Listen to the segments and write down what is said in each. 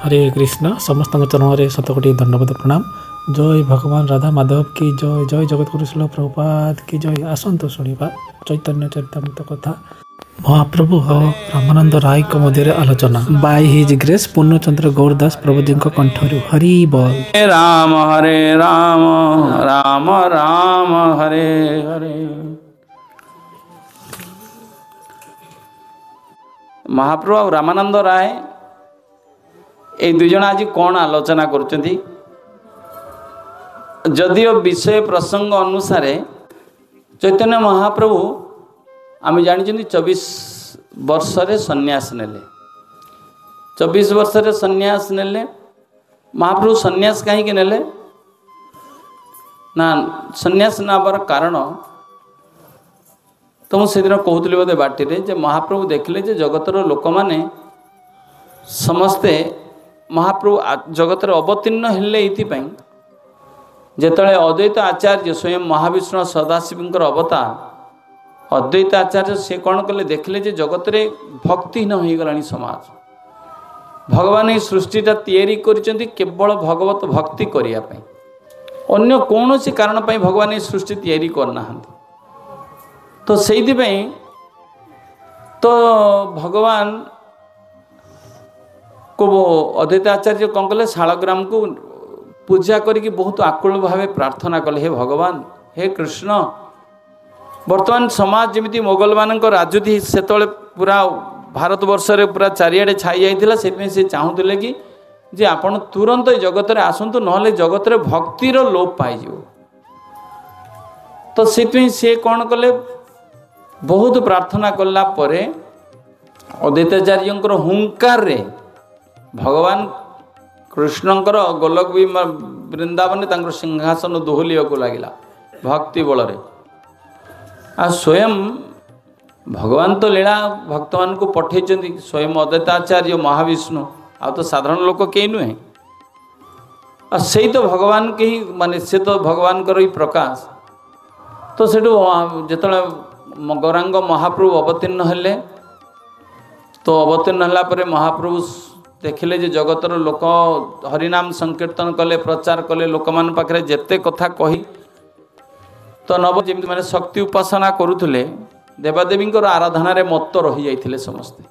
ହରେ କୃଷ୍ଣ। ସମସ୍ତଙ୍କ ଚରଣରେ ଶତକୋଟି ଦଣ୍ଡବତ ପ୍ରଣାମ। ଜୟ ଭଗବାନ ରାଧା ମାଧବ କି ଜୟ, ଜୟ ଜଗତଗୁରୁ ଶ୍ରୀଲ ପ୍ରଭୁପାଦ କି ଜୟ। ଆସନ୍ତୁ ଶୁଣିବା ଚୈତନ୍ୟ ଚରିତାମୃତ କଥା। ମହାପ୍ରଭୁ ଓ ରାମାନନ୍ଦ ରାୟଙ୍କ ମଧ୍ୟରେ ଆଲୋଚନା Bai his grace Purnachandra Gaur Das ପ୍ରଭୁଜୀଙ୍କ କଣ୍ଠରୁ। ହରି ବଲ। ରାମ ହରେ ରାମ ରାମ ରାମ ହରେ ହରେ। ମହାପ୍ରଭୁ ଆଉ ରାମାନନ୍ଦ ରାୟ ଏଇ ଦୁଇଜଣ ଆଜି କ'ଣ ଆଲୋଚନା କରୁଛନ୍ତି? ଯଦିଓ ବିଷୟ ପ୍ରସଙ୍ଗ ଅନୁସାରେ ଚୈତନ୍ୟ ମହାପ୍ରଭୁ ଆମେ ଜାଣିଛନ୍ତି 24 ବର୍ଷରେ ସନ୍ନ୍ୟାସ ନେଲେ। 24 ବର୍ଷରେ ସନ୍ନ୍ୟାସ ନେଲେ। ମହାପ୍ରଭୁ ସନ୍ନ୍ୟାସ କାହିଁକି ନେଲେ ନା, ସନ୍ନ୍ୟାସ ନେବାର କାରଣ ତ ମୁଁ ସେଦିନ କହୁଥିଲି ବୋଧେ ବାଟିରେ, ଯେ ମହାପ୍ରଭୁ ଦେଖିଲେ ଯେ ଜଗତର ଲୋକମାନେ ସମସ୍ତେ, ମହାପ୍ରଭୁ ଜଗତରେ ଅବତୀର୍ଣ୍ଣ ହେଲେ ଏଇଥିପାଇଁ, ଯେତେବେଳେ ଅଦ୍ୱୈତ ଆଚାର୍ଯ୍ୟ ସ୍ୱୟଂ ମହାବିଷ୍ଣୁ ସଦାଶିବଙ୍କର ଅବତାର ଅଦ୍ୱୈତ ଆଚାର୍ଯ୍ୟ, ସେ କ'ଣ କଲେ, ଦେଖିଲେ ଯେ ଜଗତରେ ଭକ୍ତିହୀନ ହୋଇଗଲାଣି ସମାଜ। ଭଗବାନ ଏଇ ସୃଷ୍ଟିଟା ତିଆରି କରିଛନ୍ତି କେବଳ ଭଗବତ ଭକ୍ତି କରିବା ପାଇଁ, ଅନ୍ୟ କୌଣସି କାରଣ ପାଇଁ ଭଗବାନ ଏଇ ସୃଷ୍ଟି ତିଆରି କରିନାହାନ୍ତି। ତ ସେଇଥିପାଇଁ ତ ଭଗବାନ କୁ ଅଦ୍ୱୈତ ଆଚାର୍ଯ୍ୟ କ'ଣ କଲେ, ଶାଳଗ୍ରାମକୁ ପୂଜା କରିକି ବହୁତ ଆକୁଳ ଭାବେ ପ୍ରାର୍ଥନା କଲେ, ହେ ଭଗବାନ, ହେ କୃଷ୍ଣ, ବର୍ତ୍ତମାନ ସମାଜ ଯେମିତି ମୋଗଲମାନଙ୍କ ରାଜୁତି ସେତେବେଳେ ପୁରା ଭାରତବର୍ଷରେ ପୁରା ଚାରିଆଡ଼େ ଛାଇ ଯାଇଥିଲା, ସେଥିପାଇଁ ସେ ଚାହୁଁଥିଲେ କି ଯେ ଆପଣ ତୁରନ୍ତ ଏ ଜଗତରେ ଆସନ୍ତୁ, ନହେଲେ ଜଗତରେ ଭକ୍ତିର ଲୋପ ପାଇଯିବ। ତ ସେଥିପାଇଁ ସେ କ'ଣ କଲେ, ବହୁତ ପ୍ରାର୍ଥନା କଲା ପରେ ଅଦ୍ୱୈତାଚାର୍ଯ୍ୟଙ୍କର ହୁଙ୍କାରରେ ଭଗବାନ କୃଷ୍ଣଙ୍କର ଗୋଲକ ବୃନ୍ଦାବନରେ ତାଙ୍କର ସିଂହାସନ ଦୋହଲିବାକୁ ଲାଗିଲା ଭକ୍ତି ବଳରେ। ଆଉ ସ୍ୱୟଂ ଭଗବାନ ତ ଲୀଳା ଭକ୍ତମାନଙ୍କୁ ପଠେଇଛନ୍ତି, ସ୍ୱୟଂ ଅଦ୍ୱୈତାଚାର୍ଯ୍ୟ ମହାବିଷ୍ଣୁ, ଆଉ ତ ସାଧାରଣ ଲୋକ କେହି ନୁହେଁ। ଆଉ ସେଇ ତ ଭଗବାନ କେହି ମାନେ ସେ ତ ଭଗବାନଙ୍କର ହିଁ ପ୍ରକାଶ। ତ ସେଠୁ ଯେତେବେଳେ ଗୌରାଙ୍ଗ ମହାପ୍ରଭୁ ଅବତୀର୍ଣ୍ଣ ହେଲେ, ତ ଅବତୀର୍ଣ୍ଣ ହେଲା ପରେ ମହାପ୍ରଭୁ ଦେଖିଲେ ଯେ ଜଗତର ଲୋକ ହରିନାମ ସଂକୀର୍ତ୍ତନ କଲେ, ପ୍ରଚାର କଲେ, ଲୋକମାନଙ୍କ ପାଖରେ ଯେତେ କଥା କହି ତ ନବ ଯେମିତି ମାନେ ଶକ୍ତି ଉପାସନା କରୁଥିଲେ, ଦେବାଦେବୀଙ୍କର ଆରାଧନାରେ ମତ୍ତ ରହିଯାଇଥିଲେ ସମସ୍ତେ,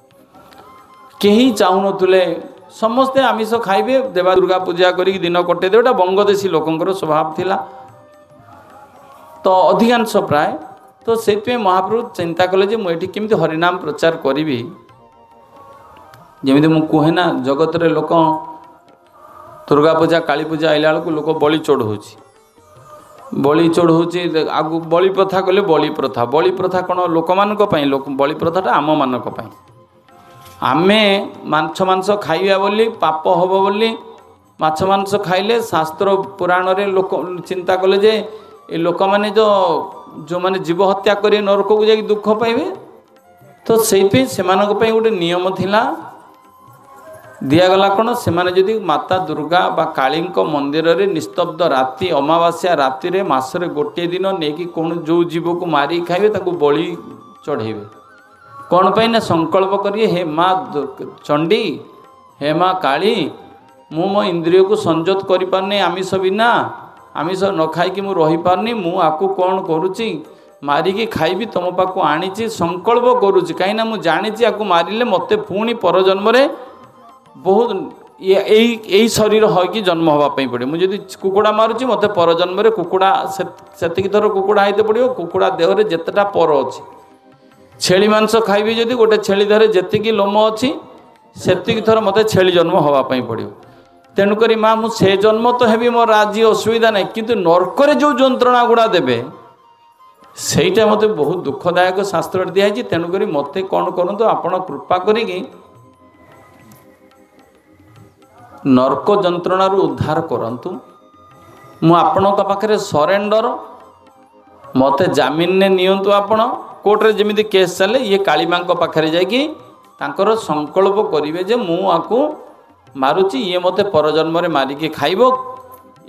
କେହି ଚାହୁଁନଥିଲେ, ସମସ୍ତେ ଆମିଷ ଖାଇବେ, ଦେବା ଦୁର୍ଗା ପୂଜା କରିକି ଦିନ କଟେଇଦେବେ। ଏଇଟା ବଙ୍ଗଦେଶୀ ଲୋକଙ୍କର ସ୍ୱଭାବ ଥିଲା ତ ଅଧିକାଂଶ ପ୍ରାୟ। ତ ସେଇଥିପାଇଁ ମହାପ୍ରଭୁ ଚିନ୍ତା କଲେ ଯେ ମୁଁ ଏଠି କେମିତି ହରିନାମ ପ୍ରଚାର କରିବି। ଯେମିତି ମୁଁ କୁହେ ନା, ଜଗତରେ ଲୋକ ଦୁର୍ଗା ପୂଜା କାଳୀ ପୂଜା ଆଇଲା ବେଳକୁ ଲୋକ ବଳି ଚଢ଼ଉଛି, ବଳି ଚଢ଼ଉଛି। ଆଗକୁ ବଳି ପ୍ରଥା କଲେ, ବଳି ପ୍ରଥା, ବଳି ପ୍ରଥା କ'ଣ ଲୋକମାନଙ୍କ ପାଇଁ? ଲୋକ ବଳି ପ୍ରଥାଟା ଆମମାନଙ୍କ ପାଇଁ। ଆମେ ମାଛ ମାଂସ ଖାଇବା ବୋଲି ପାପ ହେବ ବୋଲି ମାଛ ମାଂସ ଖାଇଲେ ଶାସ୍ତ୍ର ପୁରାଣରେ ଲୋକ ଚିନ୍ତା କଲେ ଯେ ଏ ଲୋକମାନେ ଯେଉଁମାନେ ଜୀବ ହତ୍ୟା କରି ନରକକୁ ଯାଇକି ଦୁଃଖ ପାଇବେ। ତ ସେଇଥିପାଇଁ ସେମାନଙ୍କ ପାଇଁ ଗୋଟେ ନିୟମ ଥିଲା ଦିଆଗଲା କ'ଣ, ସେମାନେ ଯଦି ମାତା ଦୁର୍ଗା ବା କାଳୀଙ୍କ ମନ୍ଦିରରେ ନିସ୍ତବ୍ଧ ରାତି ଅମାବାସ୍ୟା ରାତିରେ ମାସରେ ଗୋଟିଏ ଦିନ ନେଇକି କ'ଣ ଯେଉଁ ଜୀବକୁ ମାରିକି ଖାଇବେ ତାକୁ ବଳି ଚଢ଼େଇବେ। କ'ଣ ପାଇଁ ନା ସଂକଳ୍ପ କରିବେ, ହେ ମା ଚଣ୍ଡୀ, ହେ ମା କାଳୀ, ମୁଁ ମୋ ଇନ୍ଦ୍ରିୟକୁ ସଂଯତ କରିପାରୁନି ଆମିଷ ବିନା, ଆମିଷ ନ ଖାଇକି ମୁଁ ରହିପାରୁନି, ମୁଁ ଆକୁ କ'ଣ କରୁଛି ମାରିକି ଖାଇବି, ତୁମ ପାଖକୁ ଆଣିଛି, ସଂକଳ୍ପ କରୁଛି, କାହିଁକିନା ମୁଁ ଜାଣିଛି ଆକୁ ମାରିଲେ ମୋତେ ପୁଣି ପରଜନ୍ମରେ ବହୁତ ଏଇ ଏଇ ଶରୀର ହୋଇକି ଜନ୍ମ ହେବା ପାଇଁ ପଡ଼ିବ। ମୁଁ ଯଦି କୁକୁଡ଼ା ମାରୁଛି ମୋତେ ପରଜନ୍ମରେ କୁକୁଡ଼ା ସେତିକି ଥର କୁକୁଡ଼ା ହେଇତେ ପଡ଼ିବ, କୁକୁଡ଼ା ଦେହରେ ଯେତେଟା ପର ଅଛି। ଛେଳି ମାଂସ ଖାଇବି ଯଦି ଗୋଟେ ଛେଳି ଦେହରେ ଯେତିକି ଲୋମ ଅଛି ସେତିକି ଥର ମୋତେ ଛେଳି ଜନ୍ମ ହେବା ପାଇଁ ପଡ଼ିବ। ତେଣୁକରି ମା ମୁଁ ସେ ଜନ୍ମ ତ ହେବି, ମୋର ରାଜି ଅସୁବିଧା ନାହିଁ, କିନ୍ତୁ ନର୍କରେ ଯେଉଁ ଯନ୍ତ୍ରଣା ଗୁଡ଼ା ଦେବେ ସେଇଟା ମୋତେ ବହୁତ ଦୁଃଖଦାୟକ ଶାସ୍ତ୍ରରେ ଦିଆହେଇଛି। ତେଣୁକରି ମୋତେ କ'ଣ କରନ୍ତୁ ଆପଣ କୃପା କରିକି ନର୍କ ଯନ୍ତ୍ରଣାରୁ ଉଦ୍ଧାର କରନ୍ତୁ। ମୁଁ ଆପଣଙ୍କ ପାଖରେ ସରେଣ୍ଡର, ମୋତେ ଜାମିନରେ ନିଅନ୍ତୁ ଆପଣ। କୋର୍ଟରେ ଯେମିତି କେସ୍ ଚାଲେ, ଇଏ କାଳିମାଙ୍କ ପାଖରେ ଯାଇକି ତାଙ୍କର ସଂକଳ୍ପ କରିବେ ଯେ ମୁଁ ଆକୁ ମାରୁଛି, ଇଏ ମୋତେ ପରଜନ୍ମରେ ମାରିକି ଖାଇବ।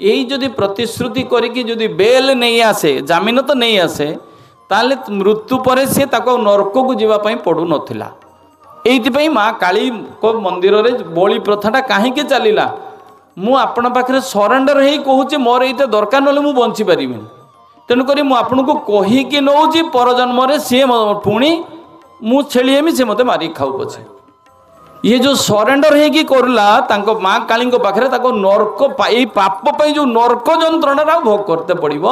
ଏଇ ଯଦି ପ୍ରତିଶ୍ରୁତି କରିକି ଯଦି ବେଲ୍ ନେଇ ଆସେ, ଜାମିନ ତ ନେଇ ଆସେ, ତାହେଲେ ମୃତ୍ୟୁ ପରେ ସେ ତାକୁ ଆଉ ନର୍କକୁ ଯିବା ପାଇଁ ପଡ଼ୁନଥିଲା। ଏଇଥିପାଇଁ ମା କାଳୀଙ୍କ ମନ୍ଦିରରେ ବଳି ପ୍ରଥାଟା କାହିଁକି ଚାଲିଲା? ମୁଁ ଆପଣଙ୍କ ପାଖରେ ସରେଣ୍ଡର ହେଇ କହୁଛି ମୋର ଏଇଟା ଦରକାର, ନହେଲେ ମୁଁ ବଞ୍ଚିପାରିବିନି। ତେଣୁକରି ମୁଁ ଆପଣଙ୍କୁ କହିକି ନେଉଛି, ପରଜନ୍ମରେ ସିଏ ପୁଣି ମୁଁ ଛେଳି ହେମି, ସେ ମୋତେ ମାରିକି ଖାଉ ପଛେ। ଇଏ ଯେଉଁ ସରେଣ୍ଡର ହେଇକି କରିଲା ତାଙ୍କ ମା କାଳୀଙ୍କ ପାଖରେ, ତାକୁ ନର୍କ ଏଇ ପାପ ପାଇଁ ଯେଉଁ ନର୍କ ଯନ୍ତ୍ରଣାଟା ଆଉ ଭୋଗ କରତେ ପଡ଼ିବ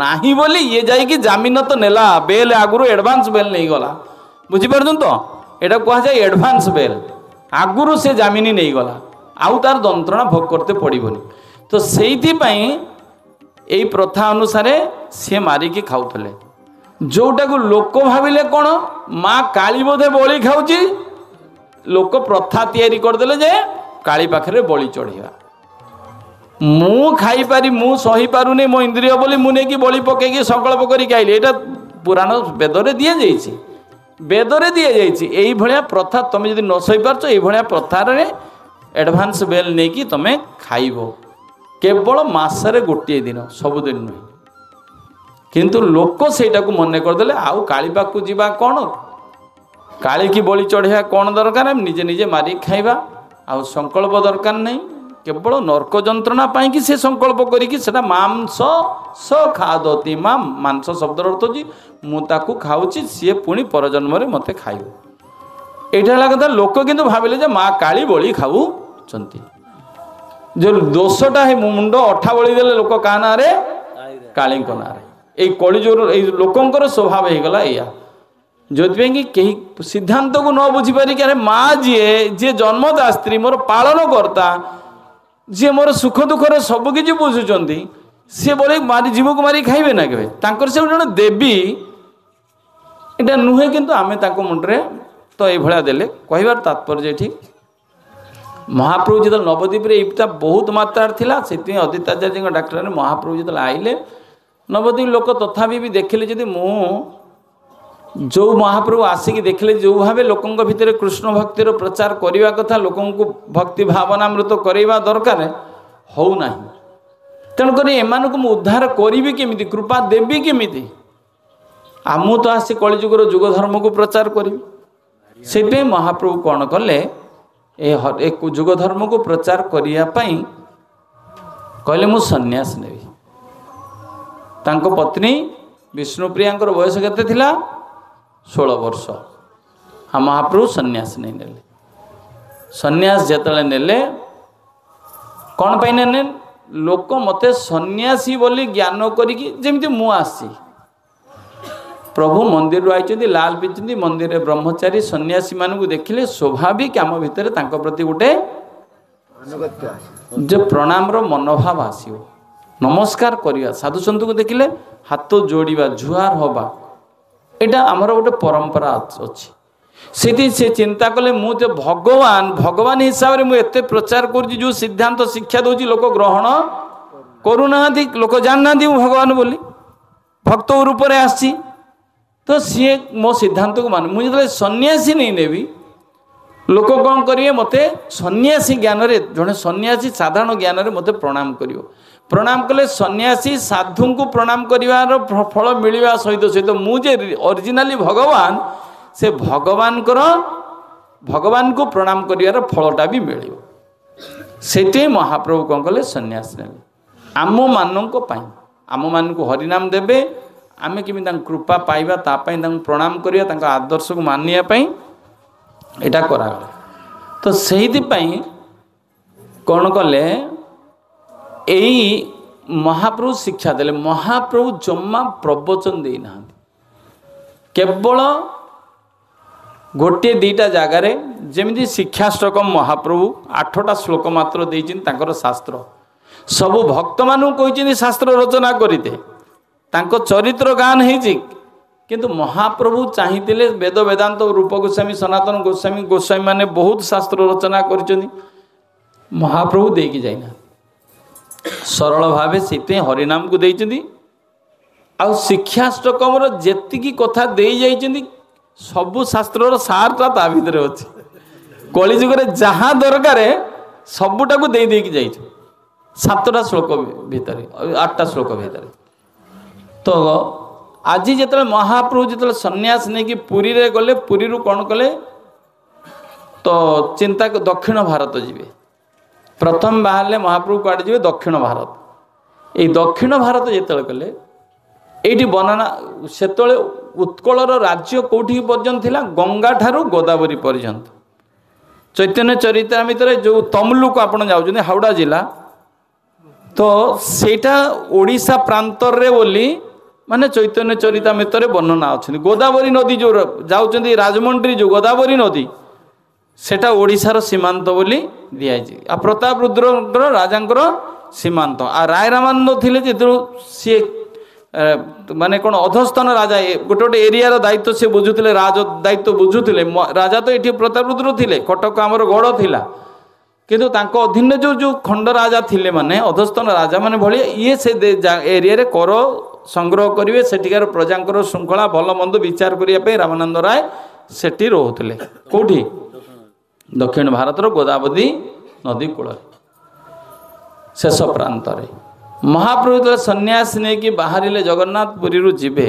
ନାହିଁ ବୋଲି ଇଏ ଯାଇକି ଜାମିନ ତ ନେଲା, ବେଲ୍ ଆଗରୁ ଆଡ଼ଭାନ୍ସ ବେଲ୍ ନେଇଗଲା। ବୁଝିପାରୁଛନ୍ତି ତ? ଏଇଟା କୁହାଯାଏ ଆଡ଼ଭାନ୍ସ ବେଲ୍। ଆଗରୁ ସେ ଜାମିନ ନେଇଗଲା, ଆଉ ତାର ଯନ୍ତ୍ରଣା ଭୋଗ କରତେ ପଡ଼ିବନି। ତ ସେଇଥିପାଇଁ ଏଇ ପ୍ରଥା ଅନୁସାରେ ସିଏ ମାରିକି ଖାଉଥିଲେ। ଯେଉଁଟାକୁ ଲୋକ ଭାବିଲେ କ'ଣ ମା କାଳୀ ବୋଧେ ବଳି ଖାଉଛି, ଲୋକ ପ୍ରଥା ତିଆରି କରିଦେଲେ ଯେ କାଳୀ ପାଖରେ ବଳି ଚଢ଼େଇବା। ମୁଁ ଖାଇପାରି, ମୁଁ ସହିପାରୁନି ମୋ ଇନ୍ଦ୍ରିୟ ବୋଲି ମୁଁ ନେଇକି ବଳି ପକେଇକି ସଂକଳ୍ପ କରିକି ଆଇଲି। ଏଇଟା ପୁରାଣ ବେଦରେ ଦିଆଯାଇଛି, ବେଦରେ ଦିଆଯାଇଛି ଏଇଭଳିଆ ପ୍ରଥା। ତମେ ଯଦି ନ ସହିପାରୁଛ ଏଇଭଳିଆ ପ୍ରଥାରେ ଆଡ଼ଭାନ୍ସ ବେଲ୍ ନେଇକି ତମେ ଖାଇବ, କେବଳ ମାସରେ ଗୋଟିଏ ଦିନ, ସବୁଦିନ ନୁହେଁ। କିନ୍ତୁ ଲୋକ ସେଇଟାକୁ ମନେ କରିଦେଲେ ଆଉ କାଳୀ ପାଖକୁ ଯିବା କ'ଣ, କାଳିକି ବଳି ଚଢ଼େଇବା କ'ଣ ଦରକାର, ଆମେ ନିଜେ ନିଜେ ମାରିକି ଖାଇବା, ଆଉ ସଂକଳ୍ପ ଦରକାର ନାହିଁ। କେବଳ ନର୍କ ଯନ୍ତ୍ରଣା ପାଇଁକି ସେ ସଂକଳ୍ପ କରିକି ସେଟା ମାଂସ ସ ଖାଦତି। ମା ମାଂସ ଶବ୍ଦର ଅର୍ଥ ହେଉଛି ମୁଁ ତାକୁ ଖାଉଛି, ସିଏ ପୁଣି ପରଜନ୍ମରେ ମୋତେ ଖାଇବ। ଏଇଟା ହେଲା କଥା। ଲୋକ କିନ୍ତୁ ଭାବିଲେ ଯେ ମା କାଳୀ ବଳି ଖାଉଛନ୍ତି। ଯେଉଁ ଦୋଷଟା ହେ ମୁଣ୍ଡ ଅଠା ବଳି ଦେଲେ ଲୋକ କାହା ନାଁରେ? କାଳୀଙ୍କ ନାଁରେ। ଏଇ କଳିଯୁଗର ଏଇ ଲୋକଙ୍କର ସ୍ୱଭାବ ହେଇଗଲା ଏଇଆ, ଯେଉଁଥିପାଇଁ କି କେହି ସିଦ୍ଧାନ୍ତକୁ ନ ବୁଝିପାରିକି ଆରେ ମା ଯିଏ, ଯିଏ ଜନ୍ମଦାସ୍ତ୍ରୀ, ମୋର ପାଳନ କର୍ତ୍ତା, ଯିଏ ମୋର ସୁଖ ଦୁଃଖର ସବୁକିଛି ବୁଝୁଛନ୍ତି, ସିଏ ବଳି ମାରି ଜୀବକୁ ମାରି ଖାଇବେ ନା କେବେ? ତାଙ୍କର ସେ ଜଣେ ଦେବୀ, ଏଇଟା ନୁହେଁ। କିନ୍ତୁ ଆମେ ତାଙ୍କ ମୁଣ୍ଡରେ ତ ଏଇଭଳିଆ ଦେଲେ। କହିବାର ତାତ୍ପର୍ଯ୍ୟ ଏଠି ମହାପ୍ରଭୁ ଯେତେବେଳେ ନବଦ୍ୱୀପରେ ଏଇଟା ବହୁତ ମାତ୍ରାରେ ଥିଲା, ସେଥିପାଇଁ ଅଦ୍ୱୈତାଚାର୍ଯ୍ୟଙ୍କ ଡାକ୍ତରରେ ମହାପ୍ରଭୁ ଯେତେବେଳେ ଆଇଲେ ନବଦ୍ୱୀପ ଲୋକ ତଥାପି ବି ଦେଖିଲେ, ଯଦି ମୁଁ ଯେଉଁ ମହାପ୍ରଭୁ ଆସିକି ଦେଖିଲେ ଯେଉଁ ଭାବେ ଲୋକଙ୍କ ଭିତରେ କୃଷ୍ଣ ଭକ୍ତିର ପ୍ରଚାର କରିବା କଥା, ଲୋକଙ୍କୁ ଭକ୍ତି ଭାବନାମୃତ କରାଇବା ଦରକାର, ହେଉନାହିଁ। ତେଣୁକରି ଏମାନଙ୍କୁ ମୁଁ ଉଦ୍ଧାର କରିବି କେମିତି, କୃପା ଦେବି କେମିତି? ଆଉ ମୁଁ ତ ଆସି କଳିଯୁଗର ଯୁଗ ଧର୍ମକୁ ପ୍ରଚାର କରିବି। ସେଥିପାଇଁ ମହାପ୍ରଭୁ କ'ଣ କଲେ, ଏ ଯୁଗ ଧର୍ମକୁ ପ୍ରଚାର କରିବା ପାଇଁ କହିଲେ ମୁଁ ସନ୍ନ୍ୟାସ ନେବି। ତାଙ୍କ ପତ୍ନୀ ବିଷ୍ଣୁପ୍ରିୟାଙ୍କର ବୟସ କେତେ ଥିଲା? 16 ବର୍ଷ। ଆଉ ମହାପ୍ରଭୁ ସନ୍ନ୍ୟାସ ନେଇ ନେଲେ। ସନ୍ନ୍ୟାସ ଯେତେବେଳେ ନେଲେ କ'ଣ ପାଇଁ ନେଲେ? ଲୋକ ମୋତେ ସନ୍ନ୍ୟାସୀ ବୋଲି ଜ୍ଞାନ କରିକି, ଯେମିତି ମୁଁ ଆସିଛି ପ୍ରଭୁ ମନ୍ଦିରରୁ ଆଇଛନ୍ତି, ଲାଲ ପିନ୍ଧିଛନ୍ତି, ମନ୍ଦିରରେ ବ୍ରହ୍ମଚାରୀ ସନ୍ନ୍ୟାସୀମାନଙ୍କୁ ଦେଖିଲେ ସ୍ୱାଭାବିକ ଆମ ଭିତରେ ତାଙ୍କ ପ୍ରତି ଗୋଟେ ଯେ ପ୍ରଣାମର ମନୋଭାବ ଆସିବ, ନମସ୍କାର କରିବା, ସାଧୁସନ୍ଥଙ୍କୁ ଦେଖିଲେ ହାତ ଯୋଡ଼ିବା, ଜୁହାର ହେବା, ଏଇଟା ଆମର ଗୋଟେ ପରମ୍ପରା ଅଛି। ସେଠି ସେ ଚିନ୍ତା କଲେ ମୁଁ ଯେ ଭଗବାନ, ଭଗବାନ ହିସାବରେ ମୁଁ ଏତେ ପ୍ରଚାର କରୁଛି, ଯେଉଁ ସିଦ୍ଧାନ୍ତ ଶିକ୍ଷା ଦେଉଛି ଲୋକ ଗ୍ରହଣ କରୁନାହାନ୍ତି, ଲୋକ ଜାଣିନାହାନ୍ତି ମୁଁ ଭଗବାନ ବୋଲି, ଭକ୍ତ ରୂପରେ ଆସିଛି, ତ ସିଏ ମୋ ସିଦ୍ଧାନ୍ତକୁ ମାନେ ମୁଁ ଯେତେବେଳେ ସନ୍ନ୍ୟାସୀ ନେଇ ନେବି ଲୋକ କ'ଣ କରିବେ? ମୋତେ ସନ୍ନ୍ୟାସୀ ଜ୍ଞାନରେ, ଜଣେ ସନ୍ନ୍ୟାସୀ ସାଧାରଣ ଜ୍ଞାନରେ ମୋତେ ପ୍ରଣାମ କରିବ। ପ୍ରଣାମ କଲେ ସନ୍ନ୍ୟାସୀ ସାଧୁଙ୍କୁ ପ୍ରଣାମ କରିବାର ଫଳ ମିଳିବା ସହିତ ସହିତ ମୁଁ ଯେ ଅରିଜିନାଲି ଭଗବାନ, ସେ ଭଗବାନଙ୍କର ଭଗବାନଙ୍କୁ ପ୍ରଣାମ କରିବାର ଫଳଟା ବି ମିଳିବ। ସେଥିପାଇଁ ମହାପ୍ରଭୁ କ'ଣ କଲେ? ସନ୍ନ୍ୟାସ ନେଲେ ଆମମାନଙ୍କ ପାଇଁ। ଆମମାନଙ୍କୁ ହରିନାମ ଦେବେ, ଆମେ କେମିତି ତାଙ୍କ କୃପା ପାଇବା ତା ପାଇଁ ତାଙ୍କୁ ପ୍ରଣାମ କରିବା, ତାଙ୍କ ଆଦର୍ଶକୁ ମାନିବା ପାଇଁ ଏଇଟା କରାଗଲା। ତ ସେଇଥିପାଇଁ କ'ଣ କଲେ, ଏଇ ମହାପ୍ରଭୁ ଶିକ୍ଷା ଦେଲେ। ମହାପ୍ରଭୁ ଜମା ପ୍ରବଚନ ଦେଇନାହାନ୍ତି, କେବଳ ଗୋଟିଏ ଦୁଇଟା ଜାଗାରେ ଯେମିତି ଶିକ୍ଷାଷ୍ଟକମ ମହାପ୍ରଭୁ 8ଟା ଶ୍ଲୋକ ମାତ୍ର ଦେଇଛନ୍ତି। ତାଙ୍କର ଶାସ୍ତ୍ର ସବୁ ଭକ୍ତମାନଙ୍କୁ କହିଛନ୍ତି ଶାସ୍ତ୍ର ରଚନା କରିତେ, ତାଙ୍କ ଚରିତ୍ର ଗାନ ହେଇଛି। କିନ୍ତୁ ମହାପ୍ରଭୁ ଚାହିଁଥିଲେ ବେଦ ବେଦାନ୍ତ ରୂପ ଗୋସ୍ୱାମୀ, ସନାତନ ଗୋସ୍ୱାମୀ, ଗୋସ୍ୱାମୀମାନେ ବହୁତ ଶାସ୍ତ୍ର ରଚନା କରିଛନ୍ତି, ମହାପ୍ରଭୁ ଦେଇକି ଯାଇନାହାନ୍ତି। ସରଳ ଭାବେ ସେଥିପାଇଁ ହରିନାମକୁ ଦେଇଛନ୍ତି। ଆଉ ଶିକ୍ଷାଷ୍ଟକମର ଯେତିକି କଥା ଦେଇ ଯାଇଛନ୍ତି ସବୁ ଶାସ୍ତ୍ରର ସାରଟା ତା ଭିତରେ ଅଛି। କଳିଯୁଗରେ ଯାହା ଦରକାର ସବୁଟାକୁ ଦେଇ ଦେଇକି ଯାଇଛୁ 7ଟା ଶ୍ଲୋକ ଭିତରେ, 8ଟା ଶ୍ଲୋକ ଭିତରେ। ତ ଆଜି ଯେତେବେଳେ ମହାପ୍ରଭୁ ଯେତେବେଳେ ସନ୍ନ୍ୟାସ ନେଇକି ପୁରୀରେ ଗଲେ, ପୁରୀରୁ କ'ଣ କଲେ, ତ ଚିନ୍ତା ଦକ୍ଷିଣ ଭାରତ ଯିବେ। ପ୍ରଥମ ବାହାରିଲେ ମହାପ୍ରଭୁ କୁଆଡ଼େ ଯିବେ? ଦକ୍ଷିଣ ଭାରତ। ଏଇ ଦକ୍ଷିଣ ଭାରତ ଯେତେବେଳେ କଲେ, ଏଇଠି ବର୍ଣ୍ଣନା, ସେତେବେଳେ ଉତ୍କଳର ରାଜ୍ୟ କେଉଁଠିକି ପର୍ଯ୍ୟନ୍ତ ଥିଲା? ଗଙ୍ଗାଠାରୁ ଗୋଦାବରୀ ପର୍ଯ୍ୟନ୍ତ। ଚୈତନ୍ୟ ଚରିତାମୃତରେ ଯେଉଁ ତମଲୁକ ଆପଣ ଯାଉଛନ୍ତି, ହାଉଡ଼ା ଜିଲ୍ଲା, ତ ସେଇଟା ଓଡ଼ିଶା ପ୍ରାନ୍ତରେ ବୋଲି ମାନେ ଚୈତନ୍ୟ ଚରିତାମୃତରେ ବର୍ଣ୍ଣନା ଅଛନ୍ତି। ଗୋଦାବରୀ ନଦୀ ଯେଉଁ ଯାଉଛନ୍ତି, ରାଜମଣ୍ଡ୍ରି ଯେଉଁ ଗୋଦାବରୀ ନଦୀ, ସେଟା ଓଡ଼ିଶାର ସୀମାନ୍ତ ବୋଲି ଦିଆଯାଇଛି। ଆଉ ପ୍ରତାପ ରୁଦ୍ରଙ୍କର ରାଜାଙ୍କର ସୀମାନ୍ତ। ଆଉ ରାୟ ରାମାନନ୍ଦ ଥିଲେ ଯେତେବେଳେ ସିଏ ମାନେ କ'ଣ ଅଧସ୍ତନ ରାଜା, ଗୋଟେ ଗୋଟେ ଏରିଆର ଦାୟିତ୍ୱ ସେ ବୁଝୁଥିଲେ, ରାଜ ଦାୟିତ୍ୱ ବୁଝୁଥିଲେ। ରାଜା ତ ଏଠି ପ୍ରତାପ ରୁଦ୍ର ଥିଲେ, କଟକ ଆମର ଗଡ଼ ଥିଲା, କିନ୍ତୁ ତାଙ୍କ ଅଧୀନରେ ଯେଉଁ ଯେଉଁ ଖଣ୍ଡ ରାଜା ଥିଲେ, ମାନେ ଅଧସ୍ତନ ରାଜାମାନେ ଭଳିଆ, ଇଏ ସେ ଏରିଆରେ କର ସଂଗ୍ରହ କରିବେ, ସେଠିକାର ପ୍ରଜାଙ୍କର ଶୃଙ୍ଖଳା ଭଲ ମନ୍ଦ ବିଚାର କରିବା ପାଇଁ ରାମାନନ୍ଦ ରାୟ ସେଠି ରହୁଥିଲେ। କେଉଁଠି? ଦକ୍ଷିଣ ଭାରତର ଗୋଦାବରୀ ନଦୀ କୂଳରେ, ଶେଷ ପ୍ରାନ୍ତରେ। ମହାପ୍ରଭୁ ଯେତେବେଳେ ସନ୍ନ୍ୟାସ ନେଇକି ବାହାରିଲେ ଜଗନ୍ନାଥ ପୁରୀରୁ ଯିବେ,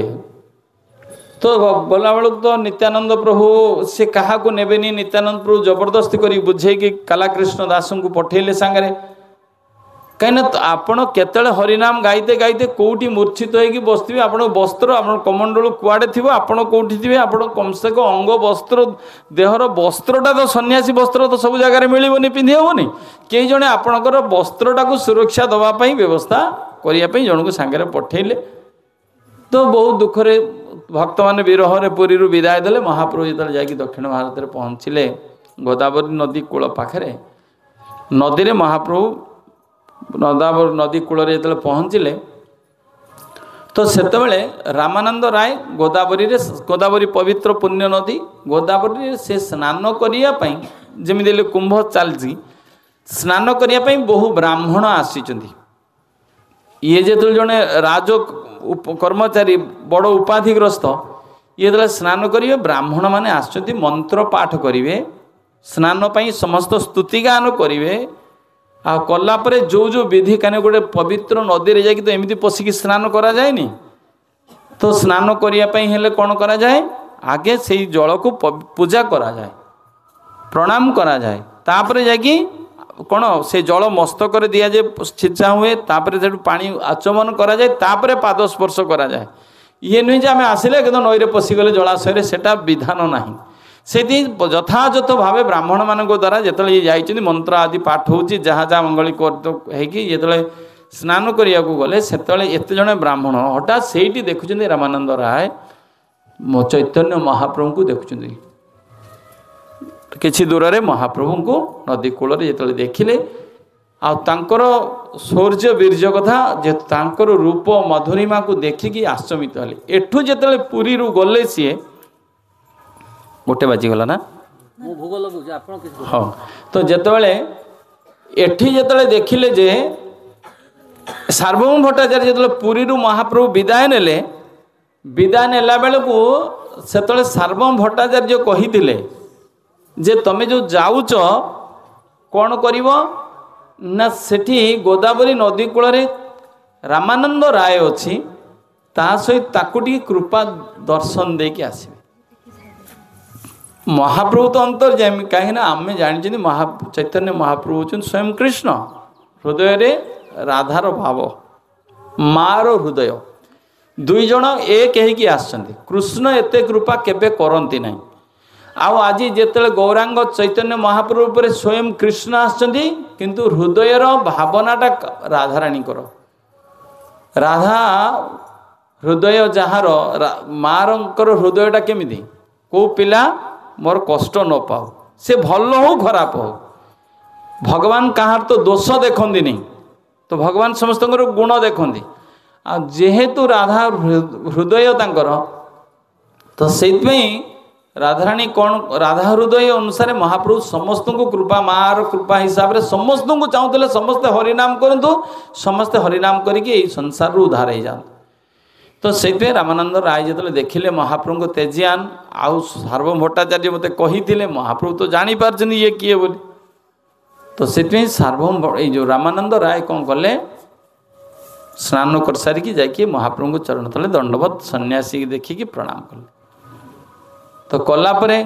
ତ ଗଲାବେଳକୁ ତ ନିତ୍ୟାନନ୍ଦ ପ୍ରଭୁ ସେ କାହାକୁ ନେବେନି। ନିତ୍ୟାନନ୍ଦ ପ୍ରଭୁ ଜବରଦସ୍ତି କରି ବୁଝେଇକି କାଲାକୃଷ୍ଣ ଦାସଙ୍କୁ ପଠେଇଲେ ସାଙ୍ଗରେ। କାହିଁକିନା ଆପଣ କେତେବେଳେ ହରିନାମ ଗାଇତେ ଗାଇତେ କେଉଁଠି ମୂର୍ଚ୍ଛିତ ହେଇକି ବସିଥିବେ, ଆପଣଙ୍କ ବସ୍ତ୍ର, ଆପଣ କମଣ୍ଡଳୁ କୁଆଡ଼େ ଥିବ, ଆପଣ କେଉଁଠି ଥିବେ, ଆପଣ କମସେ କମ ଅଙ୍ଗ ବସ୍ତ୍ର, ଦେହର ବସ୍ତ୍ରଟା ତ ସନ୍ନ୍ୟାସୀ ବସ୍ତ୍ର ତ ସବୁ ଜାଗାରେ ମିଳିବନି, ପିନ୍ଧି ହେବନି। କେହି ଜଣେ ଆପଣଙ୍କର ବସ୍ତ୍ରଟାକୁ ସୁରକ୍ଷା ଦେବା ପାଇଁ ବ୍ୟବସ୍ଥା କରିବା ପାଇଁ ଜଣକୁ ସାଙ୍ଗରେ ପଠେଇଲେ। ତ ବହୁତ ଦୁଃଖରେ ଭକ୍ତମାନେ ବିରହରେ ପୁରୀରୁ ବିଦାୟ ଦେଲେ। ମହାପ୍ରଭୁ ଯେତେବେଳେ ଯାଇକି ଦକ୍ଷିଣ ଭାରତରେ ପହଞ୍ଚିଲେ, ଗୋଦାବରୀ ନଦୀ କୂଳ ପାଖରେ, ନଦୀରେ ମହାପ୍ରଭୁ ଗୋଦାବରୀ ନଦୀ କୂଳରେ ଯେତେବେଳେ ପହଞ୍ଚିଲେ, ତ ସେତେବେଳେ ରାମାନନ୍ଦ ରାୟ ଗୋଦାବରୀରେ, ଗୋଦାବରୀ ପବିତ୍ର ପୁଣ୍ୟ ନଦୀ, ଗୋଦାବରୀରେ ସେ ସ୍ନାନ କରିବା ପାଇଁ, ଯେମିତି ହେଲେ କୁମ୍ଭ ଚାଲିଛି, ସ୍ନାନ କରିବା ପାଇଁ ବହୁ ବ୍ରାହ୍ମଣ ଆସିଛନ୍ତି। ଇଏ ଯେତେବେଳେ ଜଣେ ରାଜ କର୍ମଚାରୀ, ବଡ଼ ଉପାଧିଗ୍ରସ୍ତ, ଇଏ ଯେତେବେଳେ ସ୍ନାନ କରିବେ, ବ୍ରାହ୍ମଣମାନେ ଆସିଛନ୍ତି, ମନ୍ତ୍ର ପାଠ କରିବେ, ସ୍ନାନ ପାଇଁ ସମସ୍ତ ସ୍ତୁତିଗାନ କରିବେ। ଆଉ କଲା ପରେ ଯେଉଁ ଯେଉଁ ବିଧି, କାହିଁକି ଗୋଟେ ପବିତ୍ର ନଦୀରେ ଯାଇକି ତ ଏମିତି ପଶିକି ସ୍ନାନ କରାଯାଏନି। ତ ସ୍ନାନ କରିବା ପାଇଁ ହେଲେ କ'ଣ କରାଯାଏ? ଆଗେ ସେଇ ଜଳକୁ ପୂଜା କରାଯାଏ, ପ୍ରଣାମ କରାଯାଏ, ତାପରେ ଯାଇକି କ'ଣ ସେ ଜଳ ମସ୍ତକରେ ଦିଆଯାଏ, ଛିଞ୍ଚା ହୁଏ, ତାପରେ ସେଠୁ ପାଣି ଆଚମନ କରାଯାଏ, ତାପରେ ପାଦ ସ୍ପର୍ଶ କରାଯାଏ। ଇଏ ନୁହେଁ ଯେ ଆମେ ଆସିଲେ କିନ୍ତୁ ନଈରେ ପଶିଗଲେ ଜଳାଶୟରେ, ସେଟା ବିଧାନ ନାହିଁ। ସେଥିପାଇଁ ଯଥାଯଥ ଭାବେ ବ୍ରାହ୍ମଣମାନଙ୍କ ଦ୍ୱାରା ଯେତେବେଳେ ଇଏ ଯାଇଛନ୍ତି, ମନ୍ତ୍ର ଆଦି ପାଠ ହେଉଛି, ଯାହା ଯାହା ମଙ୍ଗଳୀ ହେଇକି ଯେତେବେଳେ ସ୍ନାନ କରିବାକୁ ଗଲେ, ସେତେବେଳେ ଏତେ ଜଣେ ବ୍ରାହ୍ମଣ ହଠାତ୍ ସେଇଠି ଦେଖୁଛନ୍ତି ରାମାନନ୍ଦ ରାୟ ଚୈତନ୍ୟ ମହାପ୍ରଭୁଙ୍କୁ ଦେଖୁଛନ୍ତି କିଛି ଦୂରରେ। ମହାପ୍ରଭୁଙ୍କୁ ନଦୀ କୂଳରେ ଯେତେବେଳେ ଦେଖିଲେ, ଆଉ ତାଙ୍କର ଶୌର୍ଯ୍ୟ ବୀର୍ଯ୍ୟ କଥା, ଯେ ତାଙ୍କର ରୂପ ମଧୁରିମାକୁ ଦେଖିକି ଆଶ୍ଚମ୍ବିତ ହେଲେ। ଏଠୁ ଯେତେବେଳେ ପୁରୀରୁ ଗଲେ ସିଏ, ଗୋଟେ ବାଜିଗଲା ନା? ହଁ। ତ ଯେତେବେଳେ ଏଠି ଯେତେବେଳେ ଦେଖିଲେ ଯେ ସାର୍ବଭୌମ ଭଟ୍ଟାଚାର୍ଯ୍ୟ ଯେତେବେଳେ ପୁରୀରୁ ମହାପ୍ରଭୁ ବିଦାୟ ନେଲେ, ବିଦାୟ ନେଲା ବେଳକୁ ସେତେବେଳେ ସାର୍ବଭୌମ ଭଟ୍ଟାଚାର୍ଯ୍ୟ କହିଥିଲେ ଯେ ତମେ ଯେଉଁ ଯାଉଛ କ'ଣ କରିବ ନା, ସେଠି ଗୋଦାବରୀ ନଦୀ କୂଳରେ ରାମାନନ୍ଦ ରାୟ ଅଛି, ତା ସହିତ ତାକୁ ଟିକେ କୃପା ଦର୍ଶନ ଦେଇକି ଆସିବେ। ମହାପ୍ରଭୁ ତ ଅନ୍ତର୍ଯାମୀ, କାହିଁକିନା ଆମେ ଜାଣିଛନ୍ତି ମହା ଚୈତନ୍ୟ ମହାପ୍ରଭୁ ହେଉଛନ୍ତି ସ୍ୱୟଂ କୃଷ୍ଣ, ହୃଦୟରେ ରାଧାର ଭାବ, ମାର ହୃଦୟ, ଦୁଇ ଜଣ ଏକ ହେଇକି ଆସିଛନ୍ତି। କୃଷ୍ଣ ଏତେ କୃପା କେବେ କରନ୍ତି ନାହିଁ। ଆଉ ଆଜି ଯେତେବେଳେ ଗୌରାଙ୍ଗ ଚୈତନ୍ୟ ମହାପ୍ରଭୁ ଉପରେ ସ୍ୱୟଂ କୃଷ୍ଣ ଆସିଛନ୍ତି, କିନ୍ତୁ ହୃଦୟର ଭାବନାଟା ରାଧାରାଣୀଙ୍କର। ରାଧା ହୃଦୟ ଯାହାର, ମାରଙ୍କର ହୃଦୟଟା କେମିତି, କେଉଁ ପିଲା ମୋର କଷ୍ଟ ନ ପାଉ, ସେ ଭଲ ହଉ ଖରାପ ହଉ। ଭଗବାନ କାହାର ତ ଦୋଷ ଦେଖନ୍ତିନି, ତ ଭଗବାନ ସମସ୍ତଙ୍କର ଗୁଣ ଦେଖନ୍ତି। ଆଉ ଯେହେତୁ ରାଧା ହୃଦୟ ତାଙ୍କର, ତ ସେଇଥିପାଇଁ ରାଧାରାଣୀ କ'ଣ ରାଧା ହୃଦୟ ଅନୁସାରେ ମହାପ୍ରଭୁ ସମସ୍ତଙ୍କୁ କୃପା, ମାଆର କୃପା ହିସାବରେ ସମସ୍ତଙ୍କୁ ଚାହୁଁଥିଲେ ସମସ୍ତେ ହରିନାମ କରନ୍ତୁ, ସମସ୍ତେ ହରିନାମ କରିକି ଏଇ ସଂସାରରୁ ଉଦ୍ଧାର ହେଇଯାଆନ୍ତୁ। ତ ସେଇଥିପାଇଁ ରାମାନନ୍ଦ ରାୟ ଯେତେବେଳେ ଦେଖିଲେ ମହାପ୍ରଭୁଙ୍କ ତେଜିଆନ, ଆଉ ସାର୍ବଭୌମ ଭଟ୍ଟାଚାର୍ଯ୍ୟ ମୋତେ କହିଥିଲେ, ମହାପ୍ରଭୁ ତ ଜାଣିପାରୁଛନ୍ତି ଇଏ କିଏ ବୋଲି। ତ ସେଥିପାଇଁ ସାର୍ବଭୌମ ଏଇ ଯେଉଁ ରାମାନନ୍ଦ ରାୟ କ'ଣ କଲେ, ସ୍ନାନ କରିସାରିକି ଯାଇକି ମହାପ୍ରଭୁଙ୍କ ଚରଣ ତଳେ ଦଣ୍ଡବତ ସନ୍ନ୍ୟାସୀ ଦେଖିକି ପ୍ରଣାମ କଲେ। ତ କଲା ପରେ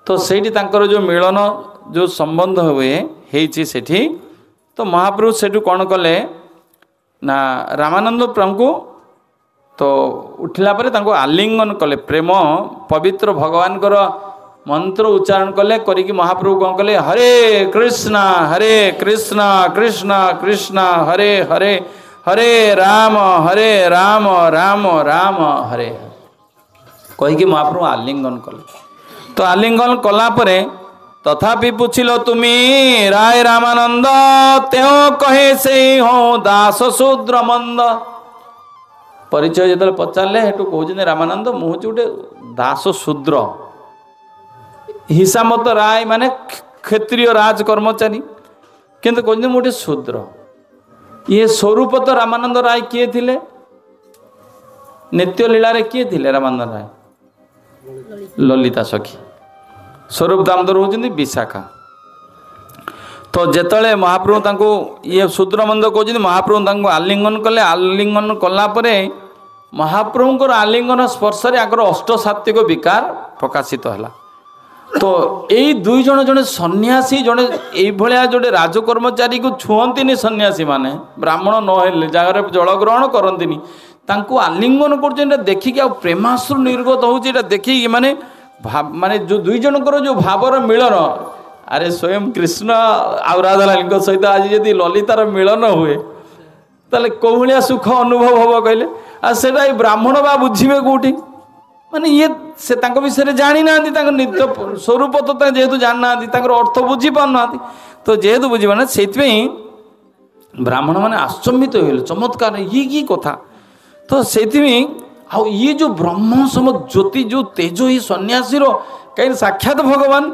ତ ସେଇଠି ତାଙ୍କର ଯେଉଁ ମିଳନ ଯେଉଁ ସମ୍ବନ୍ଧ ହୁଏ ହେଇଛି ସେଠି। ତ ମହାପ୍ରଭୁ ସେଠୁ କ'ଣ କଲେ ନା ରାମାନନ୍ଦ ପ୍ରଭୁଙ୍କୁ ତ ଉଠିଲା ପରେ ତାଙ୍କୁ ଆଲିଙ୍ଗନ କଲେ, ପ୍ରେମ ପବିତ୍ର ଭଗବାନଙ୍କର ମନ୍ତ୍ର ଉଚ୍ଚାରଣ କଲେ। କରିକି ମହାପ୍ରଭୁ କ'ଣ କଲେ, ହରେ କୃଷ୍ଣ ହରେ କୃଷ୍ଣ କୃଷ୍ଣ କୃଷ୍ଣ ହରେ ହରେ ହରେ ରାମ ହରେ ରାମ ରାମ ରାମ ହରେ ହରେ କହିକି ମହାପ୍ରଭୁ ଆଲିଙ୍ଗନ କଲେ। ତ ଆଲିଙ୍ଗନ କଲା ପରେ ତଥାପି ପୁଛିଲ ତୁମି ରାୟ ରାମାନନ୍ଦ, ତେଓ କହେ ସେଇ ହୋ ଦାସ ଶୂଦ୍ର ମନ୍ଦ। ପରିଚୟ ଯେତେବେଳେ ପଚାରିଲେ ସେଠୁ କହୁଛନ୍ତି ରାମାନନ୍ଦ ମୁଁ ହେଉଛି ଗୋଟେ ଦାସ ଶୂଦ୍ର, ହିସାମତ ରାୟ ମାନେ କ୍ଷତ୍ରିୟ ରାଜ କର୍ମଚାରୀ, କିନ୍ତୁ କହୁଛନ୍ତି ମୁଁ ଗୋଟେ ଶୂଦ୍ର। ଇଏ ସ୍ୱରୂପ ତ ରାମାନନ୍ଦ ରାୟ କିଏ ଥିଲେ? ନିତ୍ୟ ଲୀଳାରେ କିଏ ଥିଲେ ରାମାନନ୍ଦ ରାୟ? ଲଲିତା ସଖୀ। ସ୍ୱରୂପ ଦାମୋଦର ହେଉଛନ୍ତି ବିଶାଖା। ତ ଯେତେବେଳେ ମହାପ୍ରଭୁ ତାଙ୍କୁ ଇଏ ଶୂଦ୍ରମନ୍ଦ କହୁଛନ୍ତି, ମହାପ୍ରଭୁ ତାଙ୍କୁ ଆଲିଙ୍ଗନ କଲେ। ଆଲିଙ୍ଗନ କଲା ପରେ ମହାପ୍ରଭୁଙ୍କର ଆଲିଙ୍ଗନ ସ୍ପର୍ଶରେ ଆଙ୍କର ଅଷ୍ଟସାତ୍ವಿକ ବିକାର ପ୍ରକାଶିତ ହେଲା। ତ ଏଇ ଦୁଇ ଜଣ, ଜଣେ ସନ୍ନ୍ୟାସୀ, ଜଣେ ଏଇଭଳିଆ ଗୋଟେ ରାଜକର୍ମଚାରୀକୁ ଛୁଅନ୍ତିନି ସନ୍ନ୍ୟାସୀ ମାନେ, ବ୍ରାହ୍ମଣ ନହେଲେ ଜାଗାରେ ଜଳ ଗ୍ରହଣ କରନ୍ତିନି, ତାଙ୍କୁ ଆଲିଙ୍ଗନ କରୁଛନ୍ତି। ଏଇଟା ଦେଖିକି ଆଉ ପ୍ରେମାଶ୍ରୁ ନିର୍ଗତ ହେଉଛି। ଏଇଟା ଦେଖିକି ମାନେ ମାନେ ଯେଉଁ ଦୁଇ ଜଣଙ୍କର ଯେଉଁ ଭାବର ମିଳନ, ଆରେ ସ୍ୱୟଂ କୃଷ୍ଣ ଆଉ ରାଧାରାଣୀଙ୍କ ସହିତ ଆଜି ଯଦି ଲଲିତାର ମିଳନ ହୁଏ ତାହେଲେ କେଉଁ ଭଳିଆ ସୁଖ ଅନୁଭବ ହେବ କହିଲେ? ଆଉ ସେଇଟା ଏଇ ବ୍ରାହ୍ମଣ ବା ବୁଝିବେ କେଉଁଠି? ମାନେ ଇଏ ସେ ତାଙ୍କ ବିଷୟରେ ଜାଣିନାହାନ୍ତି, ତାଙ୍କ ନିତ୍ୟ ସ୍ୱରୂପ ତ ଯେହେତୁ ଜାଣିନାହାନ୍ତି, ତାଙ୍କର ଅର୍ଥ ବୁଝିପାରୁନାହାନ୍ତି। ତ ଯେହେତୁ ବୁଝିପାରୁନାହାନ୍ତି ସେଇଥିପାଇଁ ବ୍ରାହ୍ମଣମାନେ ଆଶ୍ଚମ୍ବିତ ହୋଇଗଲେ, ଚମତ୍କାର ଇଏ କି କଥା। ତ ସେଇଥିପାଇଁ ଆଉ ଇଏ ଯେଉଁ ବ୍ରହ୍ମ ସମ ଜ୍ୟୋତି ଯେଉଁ ତେଜ ଏଇ ସନ୍ନ୍ୟାସୀର, କାହିଁକି ସାକ୍ଷାତ ଭଗବାନ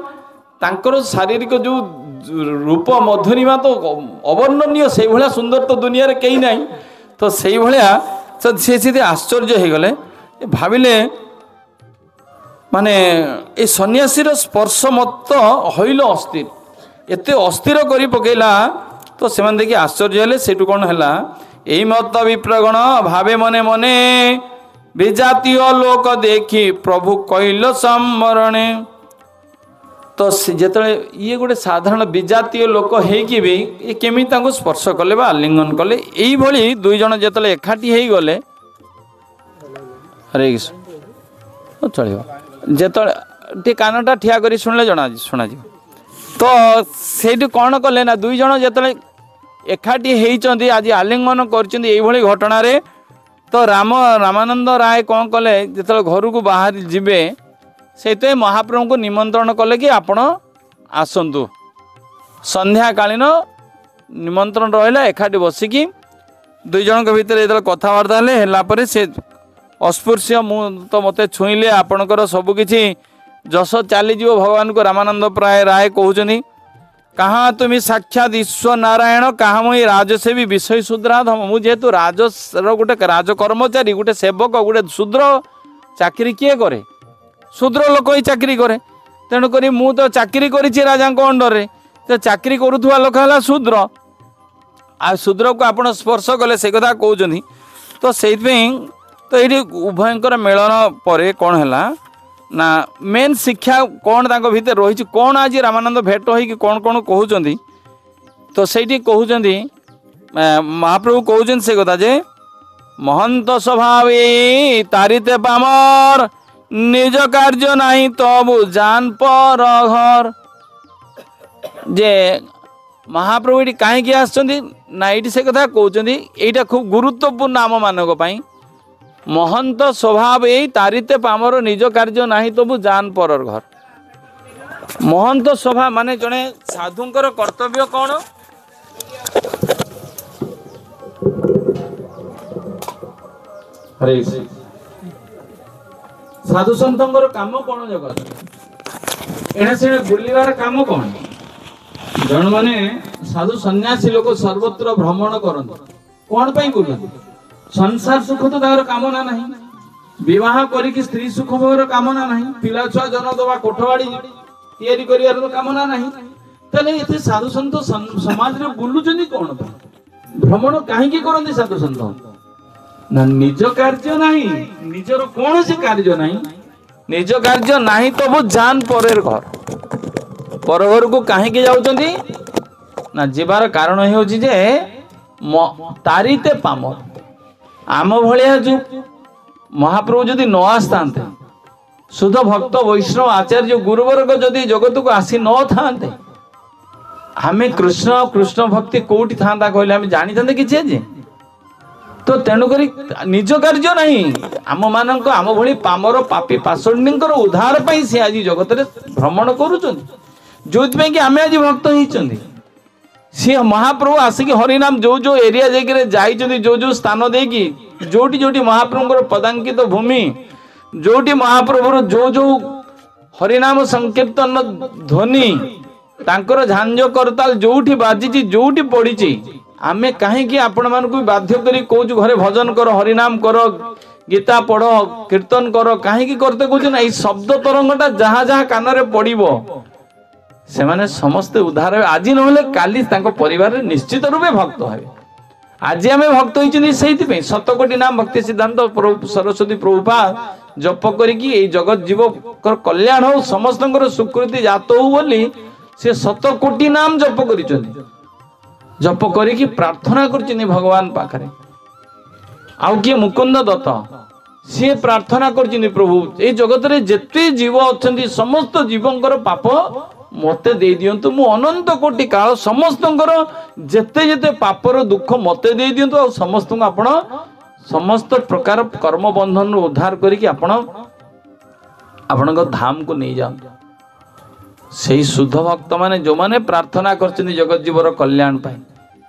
ତାଙ୍କର ଶାରୀରିକ ଯେଉଁ ରୂପ ମଧୁରିମା ତ ଅବର୍ଣ୍ଣନୀୟ, ସେଇଭଳିଆ ସୁନ୍ଦର ତ ଦୁନିଆରେ କେହି ନାହିଁ। ତ ସେଇଭଳିଆ ସେ ସେଠି ଆଶ୍ଚର୍ଯ୍ୟ ହେଇଗଲେ, ଭାବିଲେ ମାନେ ଏ ସନ୍ନ୍ୟାସୀର ସ୍ପର୍ଶ ମତ ହଇଲ ଅସ୍ଥିର, ଏତେ ଅସ୍ଥିର କରି ପକେଇଲା। ତ ସେମାନେ ଦେଖି ଆଶ୍ଚର୍ଯ୍ୟ ହେଲେ। ସେଇଠୁ କ'ଣ ହେଲା, ଏଇ ମତ ବିପ୍ରଗଣ ଭାବେ ମନେ ମନେ ବିଜାତୀୟ ଲୋକ ଦେଖି ପ୍ରଭୁ କହିଲ ସମ୍ବରଣେ। ତ ସେ ଯେତେବେଳେ ଇଏ ଗୋଟେ ସାଧାରଣ ବିଜାତୀୟ ଲୋକ ହେଇକି ବି ଇଏ କେମିତି ତାଙ୍କୁ ସ୍ପର୍ଶ କଲେ ବା ଆଲିଙ୍ଗନ କଲେ, ଏଇଭଳି ଦୁଇ ଜଣ ଯେତେବେଳେ ଏକାଠି ହେଇଗଲେ, ହରେ କୃଷ୍ଣ ଚଳିବ, ଯେତେବେଳେ ଟିକେ କାନଟା ଠିଆ କରି ଶୁଣିଲେ ଜଣା ଶୁଣାଯିବ। ତ ସେଇଠି କ'ଣ କଲେ ନା ଦୁଇ ଜଣ ଯେତେବେଳେ ଏକାଠି ହେଇଛନ୍ତି, ଆଜି ଆଲିଙ୍ଗନ କରିଛନ୍ତି ଏଇଭଳି ଘଟଣାରେ, ତ ରାମାନନ୍ଦ ରାୟ କ'ଣ କଲେ, ଯେତେବେଳେ ଘରକୁ ବାହାରି ଯିବେ ସେଇଥିପାଇଁ ମହାପ୍ରଭୁଙ୍କୁ ନିମନ୍ତ୍ରଣ କଲେ କି ଆପଣ ଆସନ୍ତୁ। ସନ୍ଧ୍ୟାକାଳୀନ ନିମନ୍ତ୍ରଣ ରହିଲା। ଏକାଠି ବସିକି ଦୁଇ ଜଣଙ୍କ ଭିତରେ ଯେତେବେଳେ କଥାବାର୍ତ୍ତା ହେଲେ, ହେଲା ପରେ ସେ ଅସ୍ପୃଶ୍ୟ, ମୁଁ ତ ମୋତେ ଛୁଇଁଲେ ଆପଣଙ୍କର ସବୁକିଛି ଯଶ ଚାଲିଯିବ ଭଗବାନଙ୍କୁ। ରାମାନନ୍ଦ ପ୍ରାୟ ରାୟ କହୁଛନ୍ତି, କାହା ତୁମି ସାକ୍ଷାତ ଈଶ୍ୱର ନାରାୟଣ, କାହା ମୁଇଁ ରାଜସେବୀ ବିଷୟ ଶୂଦ୍ରାଧମ। ମୁଁ ଯେହେତୁ ରାଜର ଗୋଟେ ରାଜକର୍ମଚାରୀ, ଗୋଟେ ସେବକ, ଗୋଟେ ଶୂଦ୍ର ଚାକିରି କିଏ କରେ? ଶୂଦ୍ର ଲୋକ ହିଁ ଚାକିରି କରେ। ତେଣୁକରି ମୁଁ ତ ଚାକିରି କରିଛି ରାଜାଙ୍କ ଅଣ୍ଡରରେ, ତ ଚାକିରି କରୁଥିବା ଲୋକ ହେଲା ଶୂଦ୍ର, ଆଉ ଶୂଦ୍ରକୁ ଆପଣ ସ୍ପର୍ଶ କଲେ ସେ କଥା କହୁଛନ୍ତି। ତ ସେଇଥିପାଇଁ ତ ଏଇଠି ଉଭୟଙ୍କର ମିଳନ ପରେ କ'ଣ ହେଲା ନା ମେନ୍ ଶିକ୍ଷା କ'ଣ ତାଙ୍କ ଭିତରେ ରହିଛି, କ'ଣ ଆଜି ରାମାନନ୍ଦ ଭେଟ ହେଇକି କ'ଣ କ'ଣ କହୁଛନ୍ତି। ତ ସେଇଠି କହୁଛନ୍ତି ମହାପ୍ରଭୁ କହୁଛନ୍ତି ସେ କଥା ଯେ ମହନ୍ତ ସ୍ୱଭାବ ତାରିତେ ପାମର, ନିଜ କାର୍ଯ୍ୟ ନାହିଁ ତବୁ ଜାନ ପର ଘର। ଯେ ମହାପ୍ରଭୁ ଏଇଠି କାହିଁକି ଆସିଛନ୍ତି ନା ଏଇଠି ସେ କଥା କହୁଛନ୍ତି, ଏଇଟା ଖୁବ୍ ଗୁରୁତ୍ୱପୂର୍ଣ୍ଣ ଆମମାନଙ୍କ ପାଇଁ। ମହନ୍ତ ସ୍ୱଭାବ ଏଇ ତାରିତେ ପାମର, ନିଜ କାର୍ଯ୍ୟ ନାହିଁ ତବୁ ଜାନ ପରର ଘର। ମହନ୍ତ ସ୍ୱଭାବ ମାନେ ଜଣେ ସାଧୁଙ୍କର କର୍ତ୍ତବ୍ୟ କ'ଣ? ହରେ ସାଧୁ ସନ୍ଥଙ୍କର କାମ କ'ଣ? ଜଗତ ଏଣେ ସେଣେ ବୁଲିବାର କାମ କ'ଣ? ଜଣେ ମାନେ ସାଧୁ ସନ୍ନ୍ୟାସୀ ଲୋକ ସର୍ବତ୍ର ଭ୍ରମଣ କରନ୍ତି, କ'ଣ ପାଇଁ ବୁଲନ୍ତି? ସଂସାର ସୁଖ ତ ତାଙ୍କର କାମନା ନାହିଁ, ବିବାହ କରିକି ସ୍ତ୍ରୀ ସୁଖ ଭୋଗର କାମନା ନାହିଁ, ପିଲା ଛୁଆ ଜନ୍ମ ଦେବା, କୋଠବାଡ଼ି ତିଆରି କରିବାର ତ କାମନା ନାହିଁ। ତାହେଲେ ଏତେ ସାଧୁ ସନ୍ଥ ସମାଜରେ ବୁଲୁଛନ୍ତି କ'ଣ ପାଇଁ? ଭ୍ରମଣ କାହିଁକି କରନ୍ତି ସାଧୁ ସନ୍ଥ? ନା ନିଜ କାର୍ଯ୍ୟ ନାହିଁ, ନିଜର କୌଣସି କାର୍ଯ୍ୟ ନାହିଁ, ନିଜ କାର୍ଯ୍ୟ ନାହିଁ ତବୁ ଯାନ ପରେର ଘର। ପରଘରକୁ କାହିଁକି ଯାଉଛନ୍ତି ନା, ଯିବାର କାରଣ ହେଉଛି ଯେ ତାରିତେ ପାମର। ଆମ ଭଳିଆ ଯୋଉ ମହାପ୍ରଭୁ ଯଦି ନ ଆସିଥାନ୍ତେ, ଶୁଦ୍ଧ ଭକ୍ତ ବୈଷ୍ଣବ ଆଚାର୍ଯ୍ୟ ଗୁରୁବର୍ଗ ଯଦି ଜଗତକୁ ଆସି ନଥାନ୍ତେ, ଆମେ କୃଷ୍ଣ କୃଷ୍ଣ ଭକ୍ତି କୋଉଠି ଥାନ୍ତା କହିଲେ? ଆମେ ଜାଣିଥାନ୍ତେ କିଛି ଆଜି? ତ ତେଣୁକରି ନିଜ କାର୍ଯ୍ୟ ନାହିଁ, ଆମମାନଙ୍କ ଆମ ଭଳି ପାମର ପାପୀ ପାଷଣ୍ଡୀଙ୍କର ଉଦ୍ଧାର ପାଇଁ ସେ ଆଜି ଜଗତରେ ଭ୍ରମଣ କରୁଛନ୍ତି, ଯୋଉଥିପାଇଁ କି ଆମେ ଆଜି ଭକ୍ତ ହେଇଛନ୍ତି। ସିଏ ମହାପ୍ରଭୁ ଆସିକି ହରିନାମ ଯୋଉ ଯୋଉ ଏରିଆ ଯାଇକିରି ଯାଇଛନ୍ତି, ଯୋଉ ଯୋଉ ସ୍ଥାନ ଦେଇକି, ଯୋଉଠି ଯୋଉଠି ମହାପ୍ରଭୁଙ୍କର ପଦାଙ୍କିତ ଭୂମି, ଯୋଉଠି ମହାପ୍ରଭୁର ଯୋଉ ଯୋଉ ହରିନାମ ସଂକୀର୍ତ୍ତନ ଧ୍ୱନି, ତାଙ୍କର ଝାଞ୍ଜ କରତାଲ ଯୋଉଠି ବାଜିଛି, ଯୋଉଠି ପଡ଼ିଛି, ଆମେ କାହିଁକି ଆପଣମାନଙ୍କୁ ବାଧ୍ୟ କରି କହୁଛୁ ଘରେ ଭଜନ କର, ହରିନାମ କର, ଗୀତା ପଢ, କୀର୍ତ୍ତନ କର? କାହିଁକି କରତେ କହୁଛୁ ନା, ଏଇ ଶବ୍ଦ ତରଙ୍ଗଟା ଯାହା ଯାହା କାନରେ ପଡ଼ିବ ସେମାନେ ସମସ୍ତେ ଉଦ୍ଧାର ହେବେ। ଆଜି ନହେଲେ କାଲି ତାଙ୍କ ପରିବାରରେ ନିଶ୍ଚିତ ରୂପେ ଭକ୍ତ ହେବେ। ଆଜି ଆମେ ଭକ୍ତ ହେଇଛନ୍ତି ସେଇଥିପାଇଁ ଶତକୋଟି ନାମ ଭକ୍ତି ସିଦ୍ଧାନ୍ତ ସରସ୍ୱତୀ ପ୍ରଭୁପାଦ ଜପ କରିକି ଏଇ ଜଗତ ଜୀବଙ୍କର କଲ୍ୟାଣ ହଉ, ସମସ୍ତଙ୍କର ସ୍ୱୀକୃତି ଜାତ ହଉ ବୋଲି ସେ ଶତକୋଟି ନାମ ଜପ କରିଛନ୍ତି। ଜପ କରିକି ପ୍ରାର୍ଥନା କରୁଛନ୍ତି ଭଗବାନ ପାଖରେ। ଆଉ କିଏ ମୁକୁନ୍ଦ ଦତ୍ତ, ସିଏ ପ୍ରାର୍ଥନା କରୁଛନ୍ତି, ପ୍ରଭୁ ଏଇ ଜଗତରେ ଯେତେ ଜୀବ ଅଛନ୍ତି ସମସ୍ତ ଜୀବଙ୍କର ପାପ ମତେ ଦେଇ ଦିଅନ୍ତୁ, ମୁଁ ଅନନ୍ତ କୋଟି କାଳ ସମସ୍ତଙ୍କର ଯେତେ ଯେତେ ପାପର ଦୁଃଖ ମତେ ଦେଇ ଦିଅନ୍ତୁ, ଆଉ ସମସ୍ତଙ୍କୁ ଆପଣ ସମସ୍ତ ପ୍ରକାର କର୍ମ ବନ୍ଧନରୁ ଉଦ୍ଧାର କରିକି ଆପଣ ଆପଣଙ୍କ ଧାମକୁ ନେଇଯାଆନ୍ତୁ। ସେଇ ଶୁଦ୍ଧ ଭକ୍ତମାନେ ଯୋଉମାନେ ପ୍ରାର୍ଥନା କରିଛନ୍ତି ଜଗତ ଜୀବର କଲ୍ୟାଣ ପାଇଁ,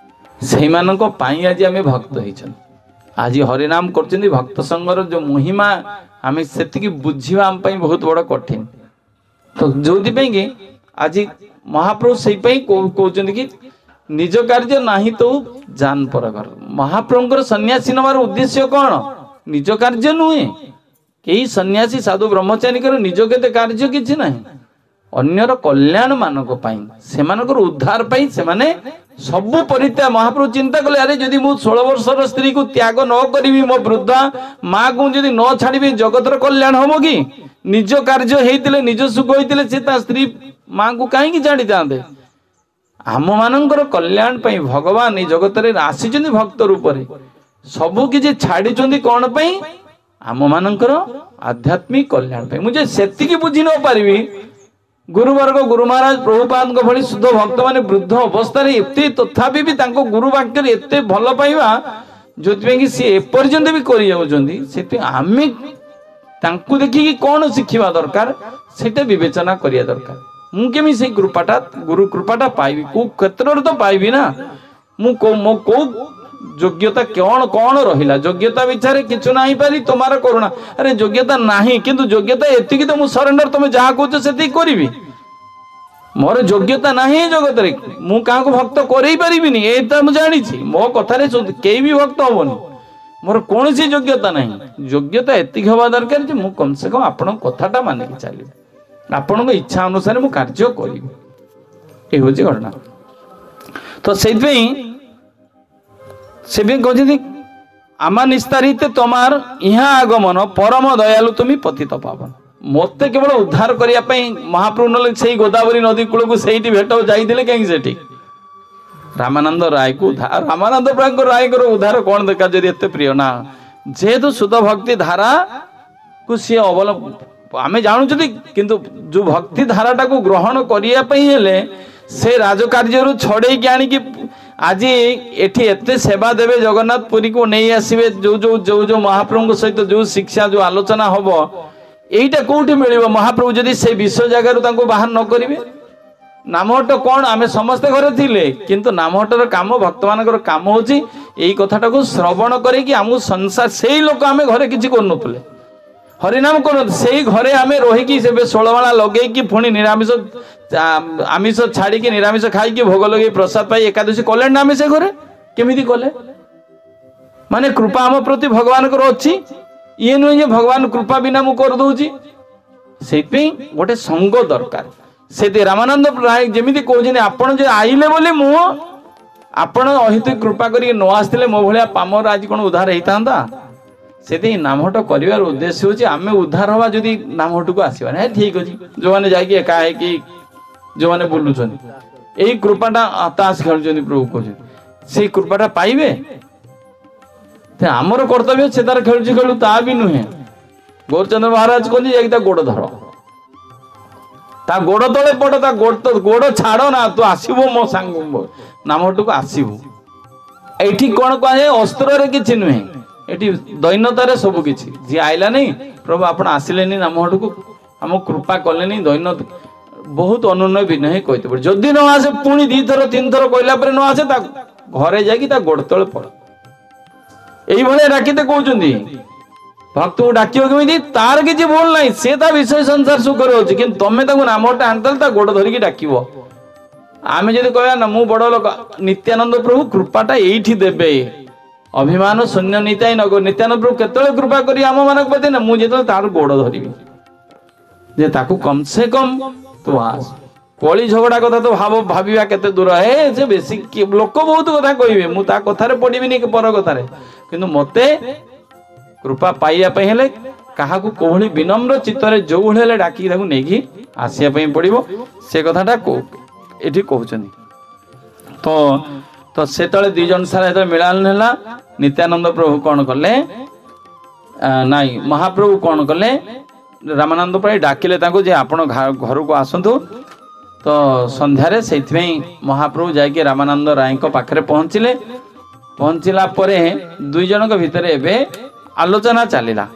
ସେଇମାନଙ୍କ ପାଇଁ ଆଜି ଆମେ ଭକ୍ତ ହେଇଛନ୍ତି। ଆଜି ହରିନାମ କରୁଛନ୍ତି। ଭକ୍ତ ସଂଘର ଯୋଉ ମହିମା ଆମେ ସେତିକି ବୁଝିବା ଆମ ପାଇଁ ବହୁତ ବଡ କଠିନ। ତ ଯୋଉଥିପାଇଁ କି ଆଜି ମହାପ୍ରଭୁ ସେଇପାଇଁ କହୁଛନ୍ତି କି ନିଜ କାର୍ଯ୍ୟ ନାହିଁ ତ ଯାନ ପରଘର। ମହାପ୍ରଭୁଙ୍କର ସନ୍ନ୍ୟାସୀ ନେବାର ଉଦ୍ଦେଶ୍ୟ କଣ? ନିଜ କାର୍ଯ୍ୟ ନୁହେଁ। କେହି ସନ୍ନ୍ୟାସୀ ସାଧୁ ବ୍ରହ୍ମଚାରୀଙ୍କର ନିଜ କେତେ କାର୍ଯ୍ୟ କିଛି ନାହିଁ, ଅନ୍ୟର କଲ୍ୟାଣ ମାନଙ୍କ ପାଇଁ, ସେମାନଙ୍କର ଉଦ୍ଧାର ପାଇଁ ସେମାନେ ସବୁ ପରିତ୍ୟାଗ। ମହାପ୍ରଭୁ ଚିନ୍ତା କଲେ, ଆରେ ଯଦି ମୁଁ 16 ବର୍ଷର ସ୍ତ୍ରୀକୁ ତ୍ୟାଗ ନ କରିବି, ମୋ ବୃଦ୍ଧା ମାକୁ ଯଦି ନ ଛାଡ଼ିବି, ଜଗତର କଲ୍ୟାଣ ହବ କି? ନିଜ କାର୍ଯ୍ୟ ହେଇଥିଲେ, ନିଜ ସୁଖ ହେଇଥିଲେ ସେ ତା ସ୍ତ୍ରୀ ମାଙ୍କୁ କାହିଁକି ଛାଡ଼ିଥାନ୍ତେ? ଆମ ମାନଙ୍କର କଲ୍ୟାଣ ପାଇଁ ଭଗବାନ ଏଇ ଜଗତରେ ଆସିଛନ୍ତି ଭକ୍ତ ରୂପରେ, ସବୁ କିଛି ଛାଡ଼ିଛନ୍ତି। କଣ ପାଇଁ? ଆମ ମାନଙ୍କର ଆଧ୍ୟାତ୍ମିକ କଲ୍ୟାଣ ପାଇଁ। ମୁଁ ଯେ ସେତିକି ବୁଝି ନ ପାରିବି, ଗୁରୁବର୍ଗ ଗୁରୁ ମହାରାଜ ପ୍ରଭୁପାଦଙ୍କ ଭଳି ଶୁଦ୍ଧ ଭକ୍ତମାନେ ବୃଦ୍ଧ ଅବସ୍ଥାରେ ଏତେ, ତଥାପି ବି ତାଙ୍କ ଗୁରୁ ବାକ୍ୟରେ ଏତେ ଭଲ ପାଇବା, ଯୋଉଥିପାଇଁ କି ସିଏ ଏପର୍ଯ୍ୟନ୍ତ ବି କରି ଯାଉଛନ୍ତି, ସେଥିପାଇଁ ଆମେ ତାଙ୍କୁ ଦେଖିକି କଣ ଶିଖିବା ଦରକାର ସେଇଟା ବିବେଚନା କରିବା ଦରକାର। ମୁଁ କେମିତି ସେଇ କୃପାଟା, ଗୁରୁ କୃପାଟା ପାଇବି? କୋଉ କ୍ଷେତ୍ରରେ ତ ପାଇବି ନା। ମୁଁ ମୋ କୋଉ ଯୋଗ୍ୟତା କଣ କଣ ରହିଲା? ଯୋଗ୍ୟତା ବିଚାରେ କିଛି ନାହିଁ ପାରି ତୁମାର କରୁଣା। ଆରେ ଯୋଗ୍ୟତା ନାହିଁ, କିନ୍ତୁ ଯୋଗ୍ୟତା ଏତିକି ତ ମୁଁ ସରେଣ୍ଡର, ତମେ ଯାହା କହୁଛ ସେତିକି କରିବି। ମୋର ଯୋଗ୍ୟତା ନାହିଁ ଜଗତରେ, ମୁଁ କାହାକୁ ଭକ୍ତ କରେଇ ପାରିବିନି, ଏଇଟା ମୁଁ ଜାଣିଛି। ମୋ କଥାରେ କେହି ବି ଭକ୍ତ ହବନି, ମୋର କୌଣସି ଯୋଗ୍ୟତା ନାହିଁ। ଯୋଗ୍ୟତା ଏତିକି ହବା ଦରକାର ଯେ ମୁଁ କମ ସେ କମ ଆପଣଙ୍କ କଥାଟା ମାନିକି ଚାଲିବି, ଆପଣଙ୍କ ଇଚ୍ଛା ଅନୁସାରେ ମୁଁ କାର୍ଯ୍ୟ କରିବି। ଏ ହଉଛି ଘଟଣା। ତ ସେଇଥିପାଇଁ ସେ କହୁଛନ୍ତି, ଆମା ନିସ୍ତାରିତେ ତମାର ଇହା ଆଗମନ, ପରମ ଦୟାଲୁ ତୁମି ପତିତ ପାବନ। ମୋତେ କେବଳ ଉଦ୍ଧାର କରିବା ପାଇଁ ମହାପ୍ରଭୁ ନହେଲେ ସେଇ ଗୋଦାବରୀ ନଦୀ କୂଳକୁ ସେଇଠି ଭେଟ ଯାଇଥିଲେ କାହିଁକି? ସେଠି ରାମାନନ୍ଦ ରାୟକୁ ଉଦ୍ଧାର, ରାମାନନ୍ଦ ରାୟଙ୍କର ଉଦ୍ଧାର କଣ ଦରକାର ଯଦି ଏତେ ପ୍ରିୟ ନା? ଯେହେତୁ ଶୁଦ୍ଧ ଭକ୍ତି ଧାରାକୁ ସିଏ ଅବଲମ୍ବ ଆମେ ଜାଣୁଛନ୍ତି, କିନ୍ତୁ ଯୋଉ ଭକ୍ତି ଧାରାଟାକୁ ଗ୍ରହଣ କରିବା ପାଇଁ ହେଲେ ସେ ରାଜକାର୍ଯ୍ୟରୁ ଛଡେଇକି ଆଣିକି ଆଜି ଏଠି ଏତେ ସେବା ଦେବେ, ଜଗନ୍ନାଥ ପୁରୀକୁ ନେଇ ଆସିବେ, ଯୋଉ ଯୋଉ ଯୋଉ ଯୋଉ ମହାପ୍ରଭୁଙ୍କ ସହିତ ଯୋଉ ଶିକ୍ଷା ଯୋଉ ଆଲୋଚନା ହବ, ଏଇଟା କୋଉଠି ମିଳିବ? ମହାପ୍ରଭୁ ଯଦି ସେଇ ବିଶ୍ୱ ଜାଗାରୁ ତାଙ୍କୁ ବାହାର ନ କରିବେ। ନାମହଟ କଣ? ଆମେ ସମସ୍ତେ ଘରେ ଥିଲେ, କିନ୍ତୁ ନାମହଟର କାମ, ଭକ୍ତମାନଙ୍କର କାମ ହଉଛି ଏଇ କଥାଟାକୁ ଶ୍ରବଣ କରିକି ଆମକୁ ସଂସାର। ସେଇ ଲୋକ ଆମେ ଘରେ କିଛି କରୁନଥିଲେ, ହରିନାମ କରୁନଥିଲେ, ସେଇ ଘରେ ଆମେ ରହିକି ସେବେ ଷୋଳମାଳା ଲଗେଇକି ପୁଣି ନିରାମିଷ ଆମିଷ ଛାଡ଼ିକି ନିରାମିଷ ଖାଇକି ଭୋଗ ଲଗେଇ ପ୍ରସାଦ ପାଇ ଏକାଦଶୀ କଲେ ନା ଆମେ ସେ ଘରେ କେମିତି କଲେ? ମାନେ କୃପା ଆମ ପ୍ରତି ଭଗବାନଙ୍କର ଅଛି। ଇଏ ନୁହେଁ ଯେ ଭଗବାନ କୃପା ବିନା ମୁଁ କରିଦଉଛି। ସେଇଥିପାଇଁ ଗୋଟେ ସଙ୍ଗ ଦରକାର। ସେଥି ରାମାନନ୍ଦ ରାୟ ଯେମିତି କହୁଛନ୍ତି, ଆପଣ ଯେ ଆଇଲେ ବୋଲି ମୁଁ, ଆପଣ ଅହେତୁ କୃପା କରିକି ନ ଆସିଥିଲେ ମୋ ଭଳିଆ ପାମର ଆଜି କଣ ଉଦ୍ଧାର ହେଇଥାନ୍ତା? ସେଥିପାଇଁ ନାମହଟ କରିବାର ଉଦ୍ଦେଶ୍ୟ ହଉଛି ଆମେ ଉଦ୍ଧାର ହବା। ଯଦି ନାମହଟକୁ ଆସିବା ନା, ଠିକ ଅଛି, ଯୋଉମାନେ ଯାଇକି ଏକା ହେଇକି ଯେଉଁମାନେ ବୁଲୁଛନ୍ତି, ଏଇ କୃପାଟା ତାସ ଖେଳୁଛନ୍ତି, ପ୍ରଭୁ କହୁଛନ୍ତି ସେଇ କୃପାଟା ପାଇବେ। ଆମର କର୍ତ୍ତବ୍ୟ ସେ ତାର ଖେଳୁଛି ଖେଳୁ, ତା ବି ନୁହେଁ। ଗୌରଚନ୍ଦ୍ର ମହାରାଜ କହନ୍ତି ଯାଇକି ତା ଗୋଡ଼ ଧର, ତା ଗୋଡ଼ ତଳେ ପଡ଼, ତା ଗୋଡ଼ ଛାଡ଼ ନା, ତୁ ଆସିବୁ ମୋ ସାଙ୍ଗ ନାମଟକୁ ଆସିବୁ। ଏଇଠି କଣ କୁହାଯାଏ, ଅସ୍ତ୍ରରେ କିଛି ନୁହେଁ, ଏଠି ଦୈନ୍ୟତାରେ ସବୁ କିଛି। ଯିଏ ଆଇଲାନି, ପ୍ରଭୁ ଆପଣ ଆସିଲେନି ନାମହଟକୁ, ଆମ କୃପା କଲେନି, ଦୈନ୍ୟ ବହୁତ ଅନୁନୟ ବିନୟ କହିତେ ପଡେ। ଯଦି ନ ଆସେ, ପୁଣି 2ଥର 3ଥର କହିଲା ପରେ ନ ଆସେ, ତା ଘରେ ଯାଇକି ତା ଗୋଡ଼ ତଳେ ପଡ଼, ଏଇଭଳିଆ ଡାକିତେ କହୁଛନ୍ତି। ଭକ୍ତକୁ ଡାକିବ କେମିତି? ତାର କିଛି ଭୁଲ ନାହିଁ, ସେ ତା ବିଷୟ ସଂସାର ସୁଖରେ ଅଛି, କିନ୍ତୁ ତମେ ତାକୁ ନାମଟା ଆଣିଦେଲେ ତା ଗୋଡ଼ ଧରିକି ଡାକିବ। ଆମେ ଯଦି କହିବା ନା ମୁଁ ବଡ ଲୋକ, ନିତ୍ୟାନନ୍ଦ ପ୍ରଭୁ କୃପାଟା ଏଇଠି ଦେବେ। ଅଭିମାନ ଶୂନ୍ୟ ନିତାଇ ନଗ, ନିତ୍ୟାନନ୍ଦ ପ୍ରଭୁ କେତେବେଳେ କୃପା କରି ଆମ ମାନଙ୍କ ପ୍ରତି? ନା ମୁଁ ଯେତେବେଳେ ତାର ଗୋଡ଼ ଧରିବି ଯେ ତାକୁ କମ ସେ କମ ତୁ ଆସ। କଳି ଝଗଡ଼ା କଥା ତ ଭାବିବା କେତେ ଦୂର। ହେ ସେ ବେଶୀ ଲୋକ ବହୁତ କଥା କହିବେ, ମୁଁ ତା କଥାରେ ପଡିବିନି ପର କଥାରେ, କିନ୍ତୁ ମତେ କୃପା ପାଇବା ପାଇଁ ହେଲେ କାହାକୁ କୋଭଳି ବିନମ୍ର ଚିତ୍ତରେ ଯୋଉଭଳି ହେଲେ ଡାକିକି ତାକୁ ନେଇକି ଆସିବା ପାଇଁ ପଡିବ। ସେ କଥାଟା ଏଠି କହୁଛନ୍ତି। ତ ସେତେବେଳେ 2 ଜଣ ସାରା ଯେତେବେଳେ ମିଳନ ହେଲା, ନିତ୍ୟାନନ୍ଦ ପ୍ରଭୁ କଣ କଲେ, ନାଇଁ ମହାପ୍ରଭୁ କଣ କଲେ, ରାମାନନ୍ଦ ପାଇଁ ଡାକିଲେ ତାଙ୍କୁ ଯେ ଆପଣ ଘରକୁ ଆସନ୍ତୁ। ତ ସନ୍ଧ୍ୟାରେ ସେଇଥିପାଇଁ ମହାପ୍ରଭୁ ଯାଇକି ରାମାନନ୍ଦ ରାୟଙ୍କ ପାଖରେ ପହଞ୍ଚିଲେ। ପହଞ୍ଚିଲା ପରେ 2 ଜଣଙ୍କ ଭିତରେ ଏବେ ଆଲୋଚନା ଚାଲିଲା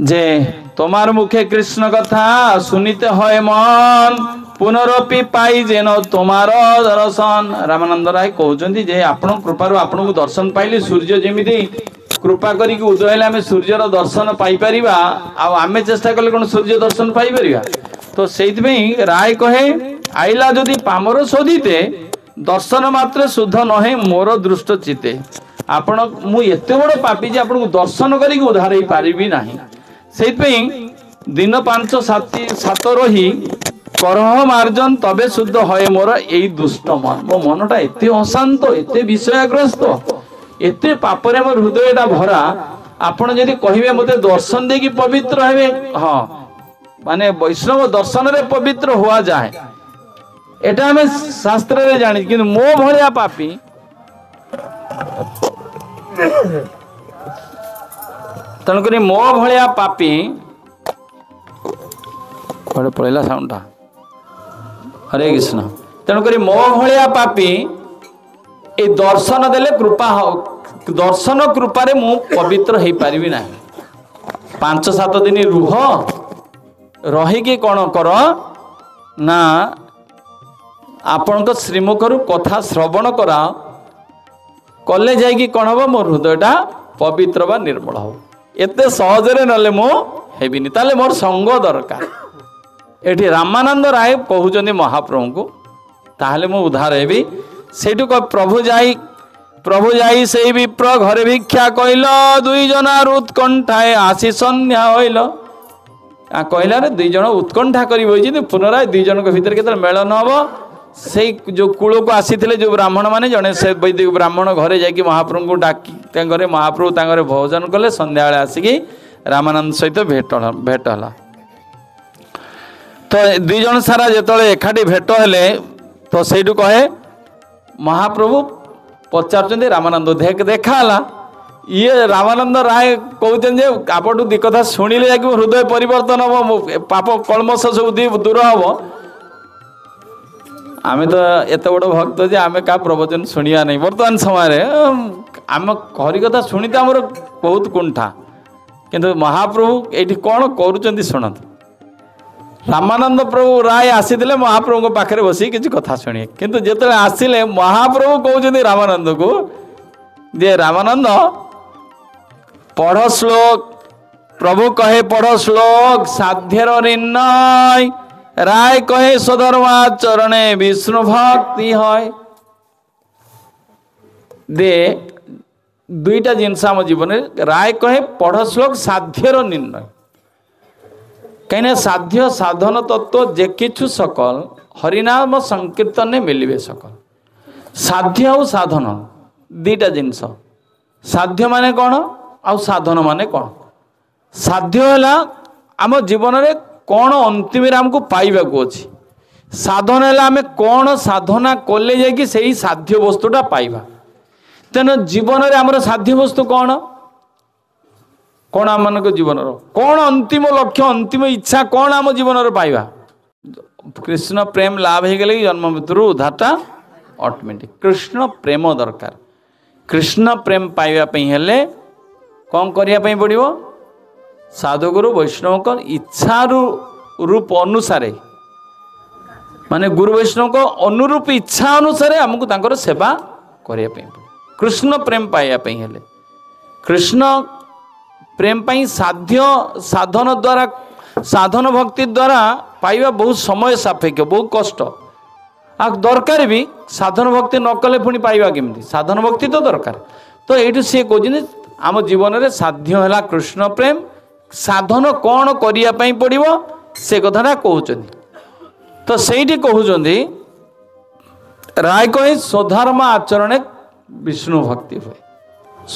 ଯେ তোমার মুখে কৃষ্ণ কথা শুনিতে হয় মন, ପୁନରପି ପାଇ ଯେନ তোমার ଦର୍ଶନ। ରାମାନନ୍ଦ ରାୟ କହୁଛନ୍ତି ଯେ ଆପଣଙ୍କ କୃପାରୁ ଆପଣଙ୍କୁ ଦର୍ଶନ ପାଇଲି। ସୂର୍ଯ୍ୟ ଯେମିତି କୃପା କରିକି ଉଦୟ ହେଲେ ଆମେ ସୂର୍ଯ୍ୟର ଦର୍ଶନ ପାଇପାରିବା, ଆଉ ଆମେ ଚେଷ୍ଟା କଲେ କଣ ସୂର୍ଯ୍ୟ ଦର୍ଶନ ପାଇପାରିବା? ତ ସେଇଥିପାଇଁ ରାୟ କହେ, ଆଇଲା ଯଦି ପାମର ଶୋଧିତେ, ଦର୍ଶନ ମାତ୍ରେ ଶୁଦ୍ଧ ନହେ ମୋର ଦୃଷ୍ଟ ଚିତେ। ଆପଣ ମୁଁ ଏତେ ବଡ଼ ପାପି ଯେ ଆପଣଙ୍କୁ ଦର୍ଶନ କରିକି ଉଦ୍ଧାର ହେଇପାରିବି ନାହିଁ। ସେଇଥିପାଇଁ ଦିନ 5 7 ରହି କରହ ମାର୍ଜନ, ତବେ ଶୁଦ୍ଧ ହଏ ମୋର ଏଇ ଦୁଷ୍ଟ ମନ। ମୋ ମନଟା ଏତେ ଅଶାନ୍ତ, ଏତେ ବିଷୟାଗ୍ରସ୍ତ, ଏତେ ପାପରେ ମୋ ହୃଦୟଟା ଭରା। ଆପଣ ଯଦି କହିବେ ମୋତେ ଦର୍ଶନ ଦେଇକି ପବିତ୍ର ହେବେ, ହଁ ମାନେ ବୈଷ୍ଣବ ଦର୍ଶନରେ ପବିତ୍ର ହୁଆ ଯାଏ, ଏଟା ଆମେ ଶାସ୍ତ୍ରରେ ଜାଣିଛୁ, କିନ୍ତୁ ମୋ ଭଳିଆ ପାପି, ତେଣୁକରି ମୋ ଭଳିଆ ପାପି, କୁଆଡ଼େ ପଳେଇଲା ସାଉଣ୍ଡଟା, ହରେ କୃଷ୍ଣ। ତେଣୁକରି ମୋ ଭଳିଆ ପାପି ଏଇ ଦର୍ଶନ ଦେଲେ କୃପା, ଦର୍ଶନ କୃପାରେ ମୁଁ ପବିତ୍ର ହେଇପାରିବି ନାହିଁ। 5 7 ଦିନ ରୁହ, ରହିକି କ'ଣ କର ନା ଆପଣଙ୍କ ଶ୍ରୀମୁଖରୁ କଥା ଶ୍ରବଣ କରାଅ, କଲେ ଯାଇକି କ'ଣ ହବ, ମୋ ହୃଦୟଟା ପବିତ୍ର ବା ନିର୍ମଳ ହବ। ଏତେ ସହଜରେ ନହେଲେ ମୁଁ ହେବିନି, ତାହେଲେ ମୋର ସଙ୍ଗ ଦରକାର। ଏଠି ରାମାନନ୍ଦ ରାୟ କହୁଛନ୍ତି ମହାପ୍ରଭୁଙ୍କୁ, ତାହେଲେ ମୁଁ ଉଦ୍ଧାର ହେବି। ସେଇଠୁ ପ୍ରଭୁ ଯାଇ ସେଇ ବିପ୍ର ଘରେ ଭିକ୍ଷା କହିଲ, 2 ଜଣ ଉତ୍କଣ୍ଠାଏ ଆସି ସନ୍ଧ୍ୟା ହୋଇଲ। କହିଲାରେ 2 ଜଣ ଉତ୍କଣ୍ଠା କରି ବସିଛନ୍ତି, ପୁନରାୟ 2 ଜଣଙ୍କ ଭିତରେ କେତେବେଳେ ମେଳନ ହବ। ସେଇ ଯେଉଁ କୂଳକୁ ଆସିଥିଲେ ଯେଉଁ ବ୍ରାହ୍ମଣ ମାନେ, ଜଣେ ସେ ବୈଦିକ ବ୍ରାହ୍ମଣ ଘରେ ଯାଇକି ମହାପ୍ରଭୁଙ୍କୁ ଡାକି ତାଙ୍କ ଘରେ ମହାପ୍ରଭୁ ତାଙ୍କ ଘରେ ଭୋଜନ କଲେ। ସନ୍ଧ୍ୟାବେଳେ ଆସିକି ରାମାନନ୍ଦ ସହିତ ଭେଟ ହେଲା। ତ 2 ଜଣ ସାରା ଯେତେବେଳେ ଏକାଠି ଭେଟ ହେଲେ, ତ ସେଇଠୁ କହେ ମହାପ୍ରଭୁ ପଚାରୁଛନ୍ତି ରାମାନନ୍ଦ, ଦେଖା ହେଲା। ଇଏ ରାମାନନ୍ଦ ରାୟ କହୁଛନ୍ତି ଯେ ଆପଣଠୁ 2 କଥା ଶୁଣିଲେ ଯାଇକି ମୋ ହୃଦୟ ପରିବର୍ତ୍ତନ ହବ, ମୋ ପାପ କଳ୍ମଷ ସବୁ ଦୂର ହବ। ଆମେ ତ ଏତେ ବଡ଼ ଭକ୍ତ ଯେ ଆମେ କାହା ପ୍ରବଚନ ଶୁଣିବା ନାହିଁ ବର୍ତ୍ତମାନ ସମୟରେ। ଆମ ହରି କଥା ଶୁଣି ତ ଆମର ବହୁତ କୁଣ୍ଠା, କିନ୍ତୁ ମହାପ୍ରଭୁ ଏଇଠି କ'ଣ କରୁଛନ୍ତି ଶୁଣନ୍ତୁ। ରାମାନନ୍ଦ ପ୍ରଭୁ ରାୟ ଆସିଥିଲେ ମହାପ୍ରଭୁଙ୍କ ପାଖରେ ବସିକି କିଛି କଥା ଶୁଣିବେ, କିନ୍ତୁ ଯେତେବେଳେ ଆସିଲେ ମହାପ୍ରଭୁ କହୁଛନ୍ତି ରାମାନନ୍ଦକୁ ଯେ ରାମାନନ୍ଦ ପଢ଼ ଶ୍ଲୋକ, ପ୍ରଭୁ କହେ ପଢ଼ ଶ୍ଲୋକ ସାଧ୍ୟର ନିର୍ଣ୍ଣୟ, ରାୟ କହେ ସ୍ୱଧର୍ମାଚରଣେ ବିଷ୍ଣୁ ଭକ୍ତି হয়। ଦେ 2ଟା ଜିନିଷ ଆମ ଜୀବନରେ, ରାୟ କହେ ପଢ଼ ଶ୍ଲୋକ ସାଧ୍ୟର ନିର୍ଣ୍ଣୟ, କାହିଁକିନା ସାଧ୍ୟ ସାଧନ ତତ୍ତ୍ୱ ଯେ କିଛି ସକଲ, ହରିନାମ ସଂକୀର୍ତ୍ତନେ ମିଳିବେ ସକଲ। ସାଧ୍ୟ ଆଉ ସାଧନ 2ଟା ଜିନିଷ। ସାଧ୍ୟ ମାନେ କ'ଣ ଆଉ ସାଧନ ମାନେ କ'ଣ? ସାଧ୍ୟ ହେଲା ଆମ ଜୀବନରେ କ'ଣ ଅନ୍ତିମରେ ଆମକୁ ପାଇବାକୁ ଅଛି, ସାଧନ ହେଲା ଆମେ କ'ଣ ସାଧନା କଲେ ଯାଇକି ସେଇ ସାଧ୍ୟ ବସ୍ତୁଟା ପାଇବା। ତେଣୁ ଜୀବନରେ ଆମର ସାଧ୍ୟ ବସ୍ତୁ କ'ଣ? କ'ଣ ଆମମାନଙ୍କ ଜୀବନର କ'ଣ ଅନ୍ତିମ ଲକ୍ଷ୍ୟ, ଅନ୍ତିମ ଇଚ୍ଛା କ'ଣ ଆମ ଜୀବନରେ ପାଇବା? କୃଷ୍ଣ ପ୍ରେମ ଲାଭ ହେଇଗଲେ କି ଜନ୍ମ ମୃତ୍ୟୁରୁ ଉଦ୍ଧାରଟା ଅଟୋମେଟିକ୍। କୃଷ୍ଣ ପ୍ରେମ ଦରକାର। କୃଷ୍ଣ ପ୍ରେମ ପାଇବା ପାଇଁ ହେଲେ କ'ଣ କରିବା ପାଇଁ ପଡ଼ିବ? ସାଧୁଗୁରୁ ବୈଷ୍ଣବଙ୍କ ଇଚ୍ଛାରୁ ରୂପ ଅନୁସାରେ, ମାନେ ଗୁରୁ ବୈଷ୍ଣବଙ୍କ ଅନୁରୂପ ଇଚ୍ଛା ଅନୁସାରେ ଆମକୁ ତାଙ୍କର ସେବା କରିବା ପାଇଁ ପଡ଼ିବ। କୃଷ୍ଣ ପ୍ରେମ ପାଇବା ପାଇଁ ହେଲେ କୃଷ୍ଣ ପ୍ରେମ ପାଇଁ ସାଧ୍ୟ ସାଧନ ଦ୍ୱାରା, ସାଧନ ଭକ୍ତି ଦ୍ୱାରା ପାଇବା ବହୁତ ସମୟ ସାପେକ୍ଷ, ବହୁତ କଷ୍ଟ। ଆଉ ଦରକାର ବି, ସାଧନ ଭକ୍ତି ନ କଲେ ପୁଣି ପାଇବା କେମିତି? ସାଧନ ଭକ୍ତି ତ ଦରକାର। ତ ଏଇଠୁ ସିଏ କହୁଛନ୍ତି ଆମ ଜୀବନରେ ସାଧ୍ୟ ହେଲା କୃଷ୍ଣ ପ୍ରେମ। ସାଧନ କ'ଣ କରିବା ପାଇଁ ପଡ଼ିବ ସେ କଥାଟା କହୁଛନ୍ତି। ତ ସେଇଠି କହୁଛନ୍ତି ରାୟ କହି ସ୍ୱଧର୍ମ ଆଚରଣେ ବିଷ୍ଣୁ ଭକ୍ତି ହୁଏ।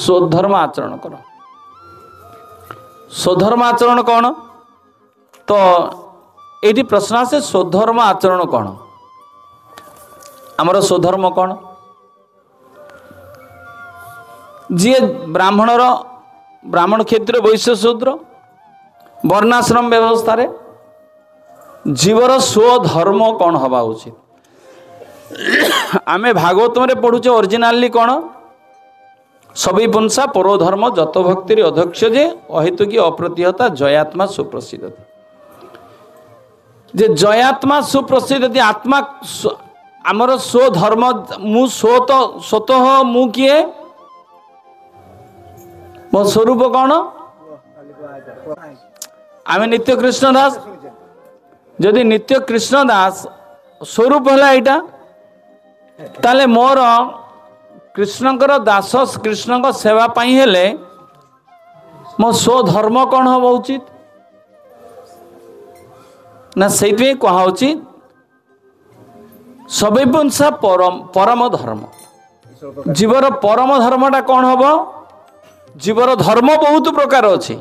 ସ୍ୱଧର୍ମ ଆଚରଣ କର। ସ୍ୱଧର୍ମ ଆଚରଣ କ'ଣ? ତ ଏଇଠି ପ୍ରଶ୍ନ ଆସେ, ସ୍ୱଧର୍ମ ଆଚରଣ କ'ଣ? ଆମର ସ୍ୱଧର୍ମ କ'ଣ? ଯିଏ ବ୍ରାହ୍ମଣର, ବ୍ରାହ୍ମଣ କ୍ଷେତ୍ରୀୟ ବୈଶ୍ୟ ଶୂଦ୍ର ବର୍ଣ୍ଣାଶ୍ରମ ବ୍ୟବସ୍ଥାରେ ଜୀବର ସ୍ୱଧର୍ମ କ'ଣ ହେବା ଉଚିତ? ଆମେ ଭାଗବତରେ ପଢ଼ୁଛେ ଅରିଜିନାଲି କ'ଣ? ସବଇ ପୁଂସା ପରୋଧର୍ମ ଯତ ଭକ୍ତିରେ ଅଧ୍ୟକ୍ଷ ଯେ ଅହେତୁକି ଅପ୍ରତିହତା ଜୟାତ୍ମା ସୁପ୍ରସିଦ୍ଧତି। ଯେ ଜୟାତ୍ମା ସୁପ୍ରସିଦ୍ଧତି, ଆତ୍ମା ଆମର ସ୍ୱଧର୍ମ। ମୁଁ ସ୍ୱତ ସ୍ୱତଃ ମୁଁ କିଏ? ମୋ ସ୍ୱରୂପ କ'ଣ? ଆମେ ନିତ୍ୟ କୃଷ୍ଣ ଦାସ। ଯଦି ନିତ୍ୟ କୃଷ୍ଣ ଦାସ ସ୍ୱରୂପ ହେଲା ଏଇଟା, ତାହେଲେ ମୋର କୃଷ୍ଣଙ୍କର ଦାସ, କୃଷ୍ଣଙ୍କ ସେବା ପାଇଁ ହେଲେ ମୋ ସ୍ୱଧର୍ମ କ'ଣ ହେବ ଉଚିତ ନା? ସେଇଥିପାଇଁ କୁହାହେଉଛି ସବୈପୁଂସା ପରମ ଧର୍ମ। ଜୀବର ପରମ ଧର୍ମଟା କ'ଣ ହେବ? ଜୀବର ଧର୍ମ ବହୁତ ପ୍ରକାର ଅଛି,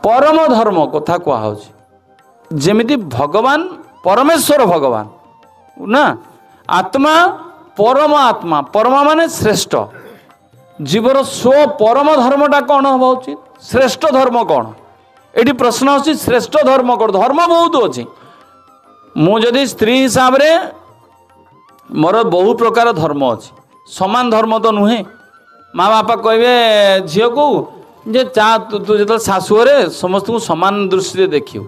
ପରମ ଧର୍ମ କଥା କୁହାହେଉଛି। ଯେମିତି ଭଗବାନ ପରମେଶ୍ୱର ଭଗବାନ ନା, ଆତ୍ମା ପରମ ଆତ୍ମା, ପରମ ମାନେ ଶ୍ରେଷ୍ଠ। ଜୀବର ସ୍ୱ ପରମ ଧର୍ମଟା କ'ଣ ହେବ ଉଚିତ? ଶ୍ରେଷ୍ଠ ଧର୍ମ କ'ଣ? ଏଠି ପ୍ରଶ୍ନ ଆସୁଛି ଶ୍ରେଷ୍ଠ ଧର୍ମ କ'ଣ? ଧର୍ମ ବହୁତ ଅଛି। ମୁଁ ଯଦି ସ୍ତ୍ରୀ ହିସାବରେ ମୋର ବହୁ ପ୍ରକାର ଧର୍ମ ଅଛି, ସମାନ ଧର୍ମ ତ ନୁହେଁ। ମା ବାପା କହିବେ ଝିଅକୁ ଯେ ଚା ତୁ ଯେତେବେଳେ ଶାଶୁଘରେ ସମସ୍ତଙ୍କୁ ସମାନ ଦୃଷ୍ଟିରେ ଦେଖିବୁ।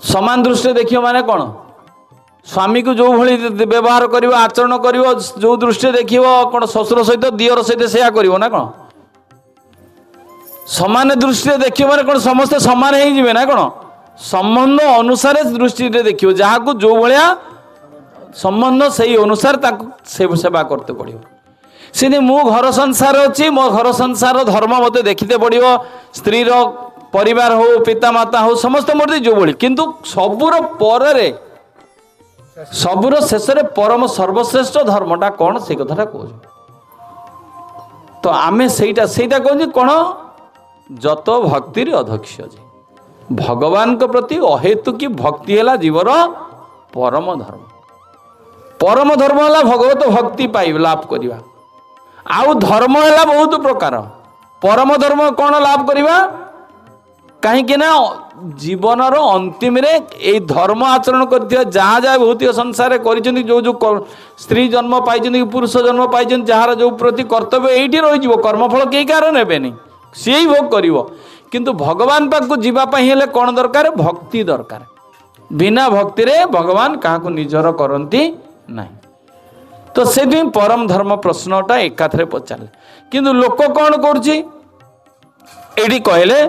ସମାନ ଦୃଷ୍ଟିରେ ଦେଖିବ ମାନେ କ'ଣ? ସ୍ୱାମୀକୁ ଯେଉଁଭଳି ବ୍ୟବହାର କରିବ, ଆଚରଣ କରିବ, ଯେଉଁ ଦୃଷ୍ଟିରେ ଦେଖିବ, କ'ଣ ଶ୍ୱଶୁର ସହିତ ଦିଅର ସହିତ ସେୟା କରିବ ନା କ'ଣ? ସମାନ ଦୃଷ୍ଟିରେ ଦେଖିବ ମାନେ କ'ଣ ସମସ୍ତେ ସମାନ ହେଇଯିବେ ନା କ'ଣ? ସମ୍ବନ୍ଧ ଅନୁସାରେ ଦୃଷ୍ଟିରେ ଦେଖିବ, ଯାହାକୁ ଯେଉଁ ଭଳିଆ ସମ୍ବନ୍ଧ ସେଇ ଅନୁସାରେ ତାକୁ ସେବା କରତେ ପଡ଼ିବ। ସେମିତି ମୁଁ ଘର ସଂସାର ଅଛି, ମୋ ଘର ସଂସାର ଧର୍ମ ମୋତେ ଦେଖିତେ ପଡ଼ିବ। ସ୍ତ୍ରୀର ପରିବାର ହଉ, ପିତାମାତା ହଉ, ସମସ୍ତେ ମୋର ଯେଉଁଭଳି, କିନ୍ତୁ ସବୁର ପରେ ସବୁର ଶେଷରେ ପରମ ସର୍ବଶ୍ରେଷ୍ଠ ଧର୍ମଟା କ'ଣ ସେ କଥାଟା କହୁଛୁ। ତ ଆମେ ସେଇଟା ସେଇଟା କହୁଛୁ କ'ଣ? ଯତ ଭକ୍ତିରେ ଅଧ୍ୟକ୍ଷ ଯେ ଭଗବାନଙ୍କ ପ୍ରତି ଅହେତୁକି ଭକ୍ତି ହେଲା ଜୀବର ପରମ ଧର୍ମ। ପରମ ଧର୍ମ ହେଲା ଭଗବତ ଭକ୍ତି ପାଇ ଲାଭ କରିବା। ଆଉ ଧର୍ମ ହେଲା ବହୁତ ପ୍ରକାର, ପରମ ଧର୍ମ କ'ଣ ଲାଭ କରିବା? କାହିଁକି ନା ଜୀବନର ଅନ୍ତିମରେ ଏଇ ଧର୍ମ ଆଚରଣ କରିଥିବା ଯାହା ଯାହା ଭୌତିକ ସଂସାରରେ କରିଛନ୍ତି, ଯେଉଁ ଯେଉଁ ସ୍ତ୍ରୀ ଜନ୍ମ ପାଇଛନ୍ତି କି ପୁରୁଷ ଜନ୍ମ ପାଇଛନ୍ତି, ଯାହାର ଯେଉଁ ପ୍ରତି କର୍ତ୍ତବ୍ୟ ଏଇଠି ରହିଯିବ। କର୍ମଫଳ କେହି କାହାର ନେବେନି, ସିଏ ହିଁ ଭୋଗ କରିବ। କିନ୍ତୁ ଭଗବାନ ପାଖକୁ ଯିବା ପାଇଁ ହେଲେ କ'ଣ ଦରକାର? ଭକ୍ତି ଦରକାର। ବିନା ଭକ୍ତିରେ ଭଗବାନ କାହାକୁ ନିଜର କରନ୍ତି ନାହିଁ। ତ ସେଥିପାଇଁ ପରମ ଧର୍ମ ପ୍ରଶ୍ନଟା ଏକାଥରେ ପଚାରିଲେ। କିନ୍ତୁ ଲୋକ କ'ଣ କରୁଛି? ଏଇଠି କହିଲେ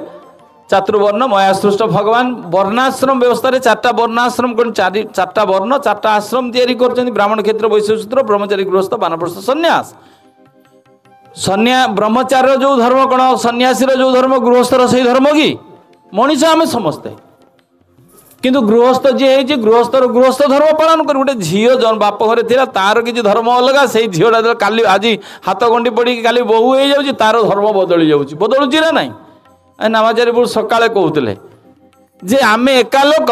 ଚାତୁର୍ବର୍ଣ୍ଣ ମୟା ସୃଷ୍ଟ ଭଗବାନ ବର୍ଣ୍ଣାଶ୍ରମ ବ୍ୟବସ୍ଥାରେ ଚାରିଟା ବର୍ଣ୍ଣାଶ୍ରମ, ଚାରିଟା ବର୍ଣ୍ଣ ଚାରିଟା ଆଶ୍ରମ ତିଆରି କରୁଛନ୍ତି। ବ୍ରାହ୍ମଣ କ୍ଷେତ୍ର ବୈଶ୍ୟ ସୂତ୍ର ବ୍ରହ୍ମଚାରୀ ଗୃହସ୍ଥ ବାନପ୍ରସ୍ଥ ସନ୍ନ୍ୟାସ। ବ୍ରହ୍ମଚାରୀର ଯେଉଁ ଧର୍ମ କ'ଣ, ସନ୍ନ୍ୟାସୀର ଯେଉଁ ଧର୍ମ, ଗୃହସ୍ଥର ସେଇ ଧର୍ମ କି? ମଣିଷ ଆମେ ସମସ୍ତେ, କିନ୍ତୁ ଗୃହସ୍ଥ ଯିଏ ହେଇଛି ଗୃହସ୍ଥର ଗୃହସ୍ଥ ଧର୍ମ ପାଳନ କରି। ଗୋଟେ ଝିଅ ବାପ ଘରେ ଥିଲା, ତାର କିଛି ଧର୍ମ ଅଲଗା। ସେଇ ଝିଅଟା ଯେତେବେଳେ କାଲି ଆଜି ହାତ ଗଣ୍ଡି ପଡ଼ିକି କାଲି ବୋହୂ ହେଇଯାଉଛି, ତାର ଧର୍ମ ବଦଳି ଯାଉଛି। ବଦଳୁଛି ନା ନାହିଁ? ନାମାଚାରୀ ବହୁତ ସକାଳେ କହୁଥିଲେ ଯେ ଆମେ ଏକା ଲୋକ,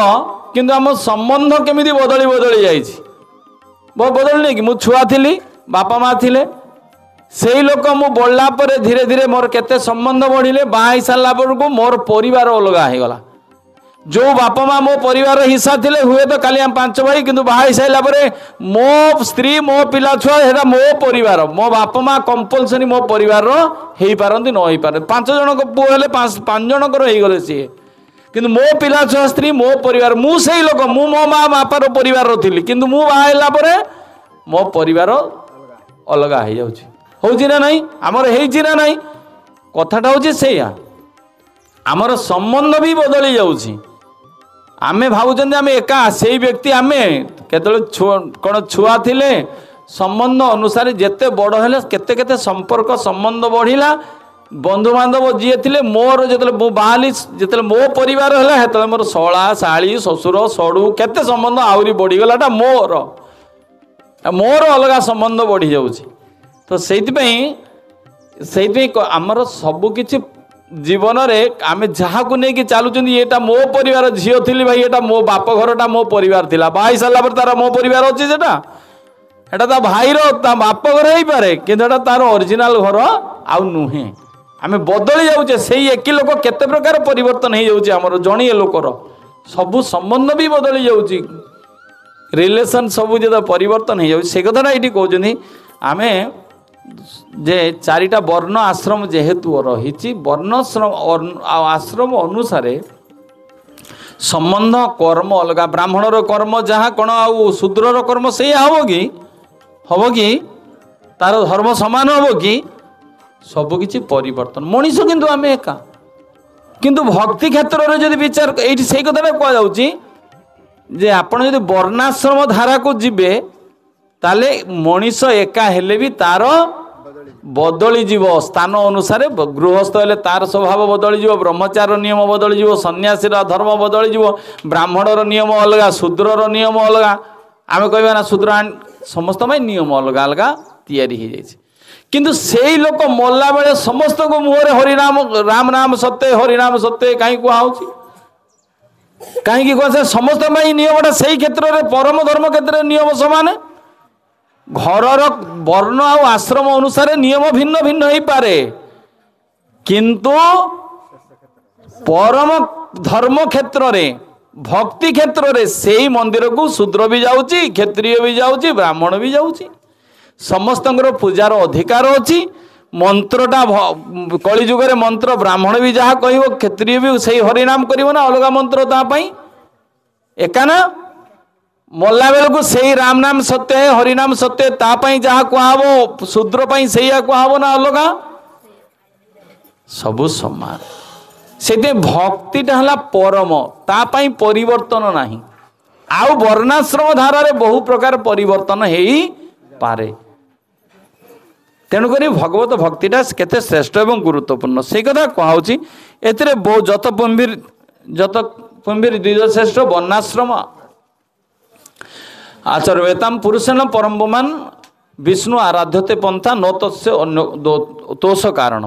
କିନ୍ତୁ ଆମ ସମ୍ବନ୍ଧ କେମିତି ବଦଳି ବଦଳି ଯାଇଛି। ବଦଳିନି କି? ମୁଁ ଛୁଆ ଥିଲି, ବାପା ମା ଥିଲେ, ସେଇ ଲୋକ ମୁଁ ବଢ଼ିଲା ପରେ ଧୀରେ ଧୀରେ ମୋର କେତେ ସମ୍ବନ୍ଧ ବଢ଼ିଲେ। ବାହା ହେଇସାରିଲା ବେଳକୁ ମୋର ପରିବାର ଅଲଗା ହେଇଗଲା। ଯେଉଁ ବାପା ମା ମୋ ପରିବାର ହିସ୍ସା ଥିଲେ, ହୁଏତ କାଲି ଆମେ 5 ଭାଇ, କିନ୍ତୁ ବାହା ହେଇସାରିଲା ପରେ ମୋ ସ୍ତ୍ରୀ, ମୋ ପିଲା ଛୁଆ, ସେଇଟା ମୋ ପରିବାର। ମୋ ବାପା ମା କମ୍ପଲସରି ମୋ ପରିବାରର ହେଇପାରନ୍ତି, ନ ହେଇପାରନ୍ତି। 5 ଜଣଙ୍କ ପୁଅ ହେଲେ 5 ଜଣଙ୍କର ହେଇଗଲେ ସିଏ, କିନ୍ତୁ ମୋ ପିଲା ଛୁଆ, ସ୍ତ୍ରୀ ମୋ ପରିବାର। ମୁଁ ସେଇ ଲୋକ, ମୁଁ ମୋ ମା ବାପାର ପରିବାରର ଥିଲି, କିନ୍ତୁ ମୁଁ ବାହା ହେଲା ପରେ ମୋ ପରିବାର ଅଲଗା ହେଇଯାଉଛି। ହେଉଛି ନା ନାହିଁ? ଆମର ହେଇଛି ନା ନାହିଁ? କଥାଟା ହେଉଛି ସେଇଆ, ଆମର ସମ୍ବନ୍ଧ ବି ବଦଳି ଯାଉଛି। ଆମେ ଭାବୁଛନ୍ତି ଆମେ ଏକା ସେଇ ବ୍ୟକ୍ତି। ଆମେ କେତେବେଳେ କ'ଣ ଛୁଆ ଥିଲେ, ସମ୍ବନ୍ଧ ଅନୁସାରେ ଯେତେ ବଡ଼ ହେଲେ କେତେ କେତେ ସମ୍ପର୍କ ସମ୍ବନ୍ଧ ବଢ଼ିଲା। ବନ୍ଧୁବାନ୍ଧବ ଯିଏ ଥିଲେ ମୋର, ଯେତେବେଳେ ମୁଁ ବାହାରିଲି, ଯେତେବେଳେ ମୋ ପରିବାର ହେଲା, ସେତେବେଳେ ମୋର ଶଳା, ଶାଳୀ, ଶ୍ୱଶୁର, ସଡ଼ୁ, କେତେ ସମ୍ବନ୍ଧ ଆହୁରି ବଢ଼ିଗଲାଟା। ମୋର ମୋର ଅଲଗା ସମ୍ବନ୍ଧ ବଢ଼ିଯାଉଛି। ତ ସେଇଥିପାଇଁ ଆମର ସବୁକିଛି ଜୀବନରେ ଆମେ ଯାହାକୁ ନେଇକି ଚାଲୁଛନ୍ତି, ଏଇଟା ମୋ ପରିବାର। ଝିଅ ଥିଲି ଭାଇ, ଏଇଟା ମୋ ବାପ ଘରଟା ମୋ ପରିବାର ଥିଲା। ବାହା ହେଇ ସାରିଲା ପରେ ତାର ମୋ ପରିବାର ଅଛି? ସେଟା ଏଟା ତା ଭାଇର, ତା ବାପ ଘର ହେଇପାରେ, କିନ୍ତୁ ଏଟା ତାର ଅରିଜିନାଲ ଘର ଆଉ ନୁହେଁ। ଆମେ ବଦଳି ଯାଉଛେ। ସେଇ ଏକି ଲୋକ କେତେ ପ୍ରକାର ପରିବର୍ତ୍ତନ ହେଇଯାଉଛି ଆମର। ଜଣିଏ ଲୋକର ସବୁ ସମ୍ବନ୍ଧ ବି ବଦଳି ଯାଉଛି, ରିଲେସନ୍ ସବୁ ଯେତେବେଳେ ପରିବର୍ତ୍ତନ ହେଇଯାଉଛି, ସେ କଥାଟା ଏଇଠି କହୁଛନ୍ତି। ଆମେ ଯେ 4ଟା ବର୍ଣ୍ଣ ଆଶ୍ରମ ଯେହେତୁ ରହିଛି, ବର୍ଣ୍ଣଶ୍ରମ ଆଉ ଆଶ୍ରମ ଅନୁସାରେ ସମ୍ବନ୍ଧ କର୍ମ ଅଲଗା। ବ୍ରାହ୍ମଣର କର୍ମ ଯାହା, କ'ଣ ଆଉ ଶୂଦ୍ରର କର୍ମ ସେଇଆ ହେବ କି? ହେବ କି? ତାର ଧର୍ମ ସମାନ ହେବ କି? ସବୁକିଛି ପରିବର୍ତ୍ତନ। ମଣିଷ କିନ୍ତୁ ଆମେ ଏକା। କିନ୍ତୁ ଭକ୍ତି କ୍ଷେତ୍ରରେ ଯଦି ବିଚାର, ଏଇଠି ସେଇ କଥାଟା କୁହାଯାଉଛି ଯେ ଆପଣ ଯଦି ବର୍ଣ୍ଣାଶ୍ରମ ଧାରାକୁ ଯିବେ, ତାହେଲେ ମଣିଷ ଏକା ହେଲେ ବି ତାର ବଦଳିଯିବ ସ୍ଥାନ ଅନୁସାରେ। ଗୃହସ୍ଥ ହେଲେ ତାର ସ୍ୱଭାବ ବଦଳିଯିବ, ବ୍ରହ୍ମଚାର ନିୟମ ବଦଳିଯିବ, ସନ୍ନ୍ୟାସୀର ଧର୍ମ ବଦଳିଯିବ, ବ୍ରାହ୍ମଣର ନିୟମ ଅଲଗା, ଶୂଦ୍ରର ନିୟମ ଅଲଗା। ଆମେ କହିବା ନା ଶୂଦ୍ର, ସମସ୍ତ ପାଇଁ ନିୟମ ଅଲଗା ଅଲଗା ତିଆରି ହେଇଯାଇଛି। କିନ୍ତୁ ସେଇ ଲୋକ ମଲା ବେଳେ ସମସ୍ତଙ୍କ ମୁହଁରେ ହରିନାମ, ରାମ ନାମ ସତ୍ୟ, ହରିନାମ ସତ୍ୟ କାହିଁ କୁହାହଉଛି? କାହିଁକି କୁହା? ସମସ୍ତଙ୍କ ପାଇଁ ନିୟମଟା ସେଇ କ୍ଷେତ୍ରରେ, ପରମ ଧର୍ମ କ୍ଷେତ୍ରରେ ନିୟମ ସମାନ। ଘରର ବର୍ଣ୍ଣ ଆଉ ଆଶ୍ରମ ଅନୁସାରେ ନିୟମ ଭିନ୍ନ ଭିନ୍ନ ହେଇପାରେ, କିନ୍ତୁ ପରମ ଧର୍ମ କ୍ଷେତ୍ରରେ, ଭକ୍ତି କ୍ଷେତ୍ରରେ ସେଇ ମନ୍ଦିରକୁ ଶୂଦ୍ର ବି ଯାଉଛି, କ୍ଷତ୍ରିୟ ବି ଯାଉଛି, ବ୍ରାହ୍ମଣ ବି ଯାଉଛି, ସମସ୍ତଙ୍କର ପୂଜାର ଅଧିକାର ଅଛି। ମନ୍ତ୍ରଟା କଳିଯୁଗରେ ମନ୍ତ୍ର ବ୍ରାହ୍ମଣ ବି ଯାହା କହିବ, କ୍ଷତ୍ରିୟ ବି ସେଇ ହରିନାମ କରିବ ନା ଅଲଗା ମନ୍ତ୍ର ତା ପାଇଁ? ଏକା ନା? ମଲା ବେଳକୁ ସେଇ ରାମ ନାମ ସତ୍ୟ, ହରିନାମ ସତ୍ୟ ତା ପାଇଁ ଯାହା କୁହାହବ, ଶୂଦ୍ର ପାଇଁ ସେଇଆ କୁହାହବ ନା ଅଲଗା? ସବୁ ସମାନ। ସେଥିପାଇଁ ଭକ୍ତିଟା ହେଲା ପରମ, ତା ପାଇଁ ପରିବର୍ତ୍ତନ ନାହିଁ। ଆଉ ବର୍ଣ୍ଣାଶ୍ରମ ଧାରାରେ ବହୁ ପ୍ରକାର ପରିବର୍ତ୍ତନ ହେଇପାରେ। ତେଣୁକରି ଭଗବତ ଭକ୍ତିଟା କେତେ ଶ୍ରେଷ୍ଠ ଏବଂ ଗୁରୁତ୍ୱପୂର୍ଣ୍ଣ, ସେଇ କଥା କୁହାହେଉଛି ଏଥିରେ। ବହୁ ଯତ ପୁମ୍ଭୀର, ଯତ ପୁମ୍ଭୀର ଦ୍ୱିଜଶ୍ରେଷ୍ଠ ବର୍ଣ୍ଣାଶ୍ରମ ଆଚରବେତାମ ପୁରୁଷେଣ ପରମମାନ ବିଷ୍ଣୁ ଆରାଧ୍ୟତେ ପନ୍ଥା ନ ତସ୍ୟ ଅନ୍ୟ ଦୋଷ କାରଣ।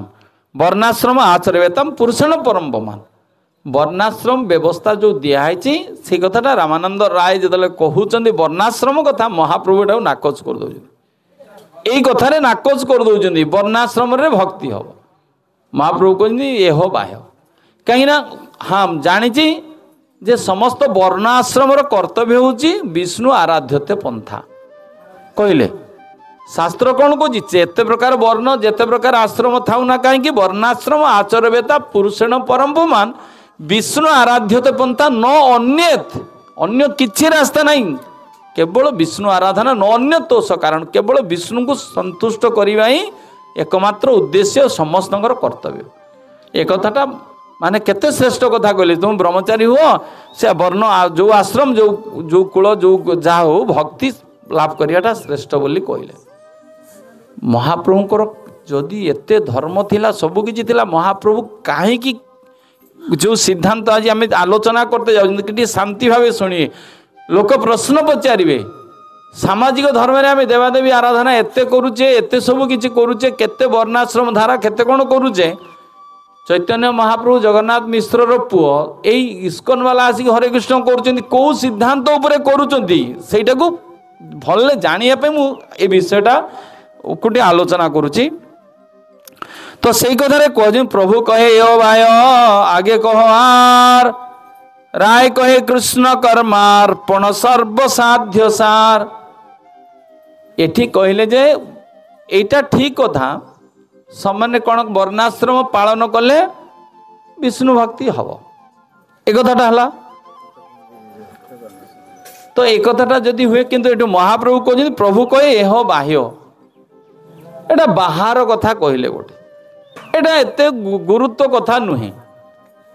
ବର୍ଣ୍ଣାଶ୍ରମ ଆଚରବେତାମ ପୁରୁଷେଣ ପରମମାନ, ବର୍ଣ୍ଣାଶ୍ରମ ବ୍ୟବସ୍ଥା ଯେଉଁ ଦିଆହେଇଛି, ସେଇ କଥାଟା ରାମାନନ୍ଦ ରାୟ ଯେତେବେଳେ କହୁଛନ୍ତି ବର୍ଣ୍ଣାଶ୍ରମ କଥା, ମହାପ୍ରଭୁ ଏଟାକୁ ନାକଚ କରିଦେଉଛନ୍ତି। ଏଇ କଥାରେ ନାକଚ କରିଦେଉଛନ୍ତି, ବର୍ଣ୍ଣାଶ୍ରମରେ ଭକ୍ତି ହେବ। ମହାପ୍ରଭୁ କହୁଛନ୍ତି ଏହ ବାହ୍ୟ। କାହିଁକିନା ହଁ, ଜାଣିଛି ଯେ ସମସ୍ତ ବର୍ଣ୍ଣାଶ୍ରମର କର୍ତ୍ତବ୍ୟ ହେଉଛି ବିଷ୍ଣୁ ଆରାଧ୍ୟତେ ପନ୍ଥା। କହିଲେ ଶାସ୍ତ୍ର କ'ଣ କହୁଛି? ଯେତେ ପ୍ରକାର ବର୍ଣ୍ଣ, ଯେତେ ପ୍ରକାର ଆଶ୍ରମ ଥାଉ ନା କାହିଁକି, ବର୍ଣ୍ଣାଶ୍ରମ ଆଚରବେତା ପୁରୁଷେଣ ପରମ୍ପମାନ ବିଷ୍ଣୁ ଆରାଧ୍ୟତେ ପନ୍ଥା ନ ଅନ୍ୟତ, ଅନ୍ୟ କିଛି ରାସ୍ତା ନାହିଁ, କେବଳ ବିଷ୍ଣୁ ଆରାଧନା, ନ ଅନ୍ୟ ତୋଷ କାରଣ, କେବଳ ବିଷ୍ଣୁଙ୍କୁ ସନ୍ତୁଷ୍ଟ କରିବା ହିଁ ଏକମାତ୍ର ଉଦ୍ଦେଶ୍ୟ, ସମସ୍ତଙ୍କର କର୍ତ୍ତବ୍ୟ। ଏ କଥାଟା ମାନେ କେତେ ଶ୍ରେଷ୍ଠ କଥା କହିଲେ। ତୁମେ ବ୍ରହ୍ମଚାରୀ ହୁଅ, ସେ ବର୍ଣ୍ଣ ଯେଉଁ ଆଶ୍ରମ, ଯେଉଁ ଯେଉଁ କୂଳ, ଯେଉଁ ଯାହା ହଉ, ଭକ୍ତି ଲାଭ କରିବାଟା ଶ୍ରେଷ୍ଠ ବୋଲି କହିଲେ। ମହାପ୍ରଭୁଙ୍କର ଯଦି ଏତେ ଧର୍ମ ଥିଲା, ସବୁ କିଛି ଥିଲା, ମହାପ୍ରଭୁ କାହିଁକି ଯେଉଁ ସିଦ୍ଧାନ୍ତ ଆଜି ଆମେ ଆଲୋଚନା କରତେ ଯାଉଛନ୍ତି, ଟିକେ ଶାନ୍ତି ଭାବେ ଶୁଣିବେ। ଲୋକ ପ୍ରଶ୍ନ ପଚାରିବେ, ସାମାଜିକ ଧର୍ମରେ ଆମେ ଦେବାଦେବୀ ଆରାଧନା ଏତେ କରୁଛେ, ଏତେ ସବୁ କିଛି କରୁଛେ, କେତେ ବର୍ଣ୍ଣାଶ୍ରମ ଧାରା କେତେ କ'ଣ କରୁଛେ, ଚୈତନ୍ୟ ମହାପ୍ରଭୁ ଜଗନ୍ନାଥ ମିଶ୍ରର ପୁଅ, ଏଇ ଇସ୍କନ ବାଲା ଆସିକି ହରେ କୃଷ୍ଣ କରୁଛନ୍ତି, କେଉଁ ସିଦ୍ଧାନ୍ତ ଉପରେ କରୁଛନ୍ତି ସେଇଟାକୁ ଭଲରେ ଜାଣିବା ପାଇଁ ମୁଁ ଏ ବିଷୟଟା ଟିକେ ଆଲୋଚନା କରୁଛି। ତ ସେଇ କଥାରେ କୁହାଯାଏ, ପ୍ରଭୁ କହେ ଏ ଭାୟ ଆଗେ କହ ଆର୍, ରାୟ କହେ କୃଷ୍ଣ କର୍ମାର୍ପଣ ସର୍ବସାଧ୍ୟ ସାର। ଏଠି କହିଲେ ଯେ ଏଇଟା ଠିକ କଥା, ସେମାନେ କ'ଣ ବର୍ଣ୍ଣାଶ୍ରମ ପାଳନ କଲେ ବିଷ୍ଣୁ ଭକ୍ତି ହବ, ଏ କଥାଟା ହେଲା ତ। ଏ କଥାଟା ଯଦି ହୁଏ, କିନ୍ତୁ ଏଠୁ ମହାପ୍ରଭୁ କହୁଛନ୍ତି, ପ୍ରଭୁ କହେ ଏହ ବାହ୍ୟ, ଏଟା ବାହାର କଥା କହିଲେ ଗୋଟେ, ଏଟା ଏତେ ଗୁରୁତ୍ୱ କଥା ନୁହେଁ।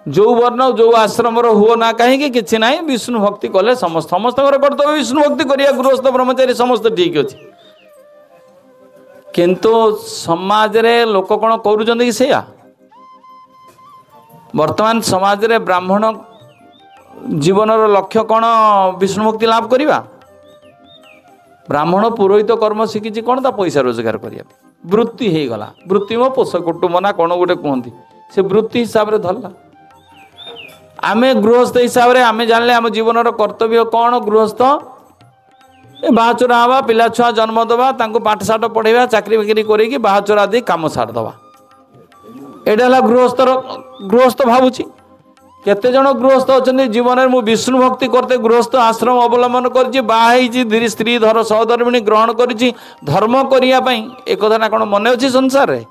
ଯେଉଁ ବର୍ଣ୍ଣ ଯେଉଁ ଆଶ୍ରମର ହୁଅ ନା କାହିଁକି କିଛି ନାହିଁ, ବିଷ୍ଣୁ ଭକ୍ତି କଲେ ସମସ୍ତ ସମସ୍ତଙ୍କର କର୍ତ୍ତବ୍ୟ ବିଷ୍ଣୁ ଭକ୍ତି କରିବା, ଗୃହସ୍ଥ ବ୍ରହ୍ମଚାରୀ ସମସ୍ତେ ଠିକ ଅଛି। କିନ୍ତୁ ସମାଜରେ ଲୋକ କ'ଣ କରୁଛନ୍ତି କି ସେଇଆ? ବର୍ତ୍ତମାନ ସମାଜରେ ବ୍ରାହ୍ମଣ ଜୀବନର ଲକ୍ଷ୍ୟ କ'ଣ? ବିଷ୍ଣୁ ଭକ୍ତି ଲାଭ କରିବା? ବ୍ରାହ୍ମଣ ପୁରୋହିତ କର୍ମ ଶିଖିଛି କ'ଣ? ତା ପଇସା ରୋଜଗାର କରିବା ପାଇଁ ବୃତ୍ତି ହେଇଗଲା। ବୃତ୍ତି ମୋ ପୋଷ କୁଟୁମ୍ବ ନା କ'ଣ ଗୋଟେ କୁହନ୍ତି, ସେ ବୃତ୍ତି ହିସାବରେ ଧରିଲା। ଆମେ ଗୃହସ୍ଥ ହିସାବରେ ଆମେ ଜାଣିଲେ ଆମ ଜୀବନର କର୍ତ୍ତବ୍ୟ କ'ଣ? ଗୃହସ୍ଥ ଏ ବାହାଚୋରା ହେବା, ପିଲା ଛୁଆ ଜନ୍ମ ଦେବା, ତାଙ୍କୁ ପାଠଶାଠ ପଢ଼େଇବା, ଚାକିରି ବାକିରି କରିକି ବାହାଚୋରା ଦେଇ କାମ ସାରିଦେବା, ଏଇଟା ହେଲା ଗୃହସ୍ଥର। ଗୃହସ୍ଥ ଭାବୁଛି, କେତେ ଜଣ ଗୃହସ୍ଥ ଅଛନ୍ତି ଜୀବନରେ ମୁଁ ବିଷ୍ଣୁ ଭକ୍ତି କରତେ ଗୃହସ୍ଥ ଆଶ୍ରମ ଅବଲମ୍ବନ କରିଛି, ବାହା ହେଇଛି, ଧୀରେ ସ୍ତ୍ରୀ ଧର ସହଧର୍ମିଣୀ ଗ୍ରହଣ କରିଛି ଧର୍ମ କରିବା ପାଇଁ, ଏ କଥାଟା କ'ଣ ମନେ ଅଛି ସଂସାରରେ?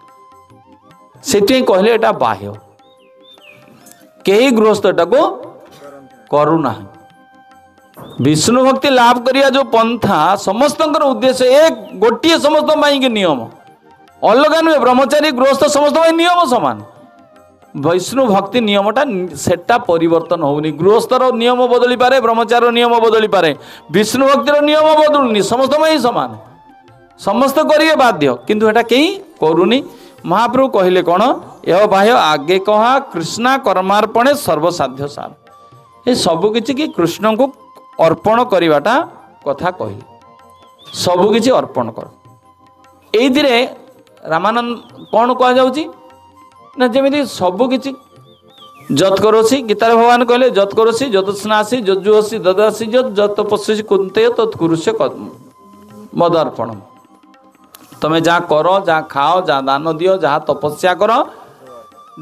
ସେଥିପାଇଁ କହିଲେ ଏଇଟା ବାହ୍ୟ, କେହି ଗୃହସ୍ଥ ଏଟାକୁ କରୁନାହିଁ। ବିଷ୍ଣୁ ଭକ୍ତି ଲାଭ କରିବା ଯେଉଁ ପନ୍ଥା, ସମସ୍ତଙ୍କର ଉଦ୍ଦେଶ୍ୟ ଏ ଗୋଟିଏ, ସମସ୍ତଙ୍କ ପାଇଁକି ନିୟମ ଅଲଗା ନୁହେଁ। ବ୍ରହ୍ମଚାରୀ ଗୃହସ୍ଥ ସମସ୍ତଙ୍କ ପାଇଁ ନିୟମ ସମାନ। ବୈଷ୍ଣୁ ଭକ୍ତି ନିୟମଟା ସେଟା ପରିବର୍ତ୍ତନ ହେଉନି। ଗୃହସ୍ଥର ନିୟମ ବଦଳିପାରେ, ବ୍ରହ୍ମଚାରୀର ନିୟମ ବଦଳିପାରେ, ବିଷ୍ଣୁ ଭକ୍ତିର ନିୟମ ବଦଳୁନି, ସମସ୍ତଙ୍କ ପାଇଁ ସମାନ, ସମସ୍ତେ କରିବେ ବାଧ୍ୟ, କିନ୍ତୁ ଏଟା କେହି କରୁନି। ମହାପ୍ରଭୁ କହିଲେ କ'ଣ? ଏହ ବାହ୍ୟ ଆଗେ କହା କୃଷ୍ଣା କର୍ମାର୍ପଣେ ସର୍ବସାଧ୍ୟ ସାର। ଏ ସବୁ କିଛି କି କୃଷ୍ଣଙ୍କୁ ଅର୍ପଣ କରିବାଟା କଥା କହିଲେ, ସବୁ କିଛି ଅର୍ପଣ କର। ଏଇଥିରେ ରାମାନନ୍ଦ କ'ଣ କୁହାଯାଉଛି ନା, ଯେମିତି ସବୁ କିଛି ଯତ୍ କରୋସି, ଗୀତାରେ ଭଗବାନ କହିଲେ ଯତ୍ କରୋସି ଯତ୍ ସ୍ନାସି ଯଜୁହସି ଦଦାସି ଯତ୍ ଯତ୍ ପଶୁସି କୁନ୍ତେୟ ତତ୍ କୁରୁଷ୍ୟ ମଦର୍ପଣ। ତମେ ଯାହା କର, ଯାହା ଖାଅ, ଯାହା ଦାନ ଦିଅ, ଯାହା ତପସ୍ୟା କର,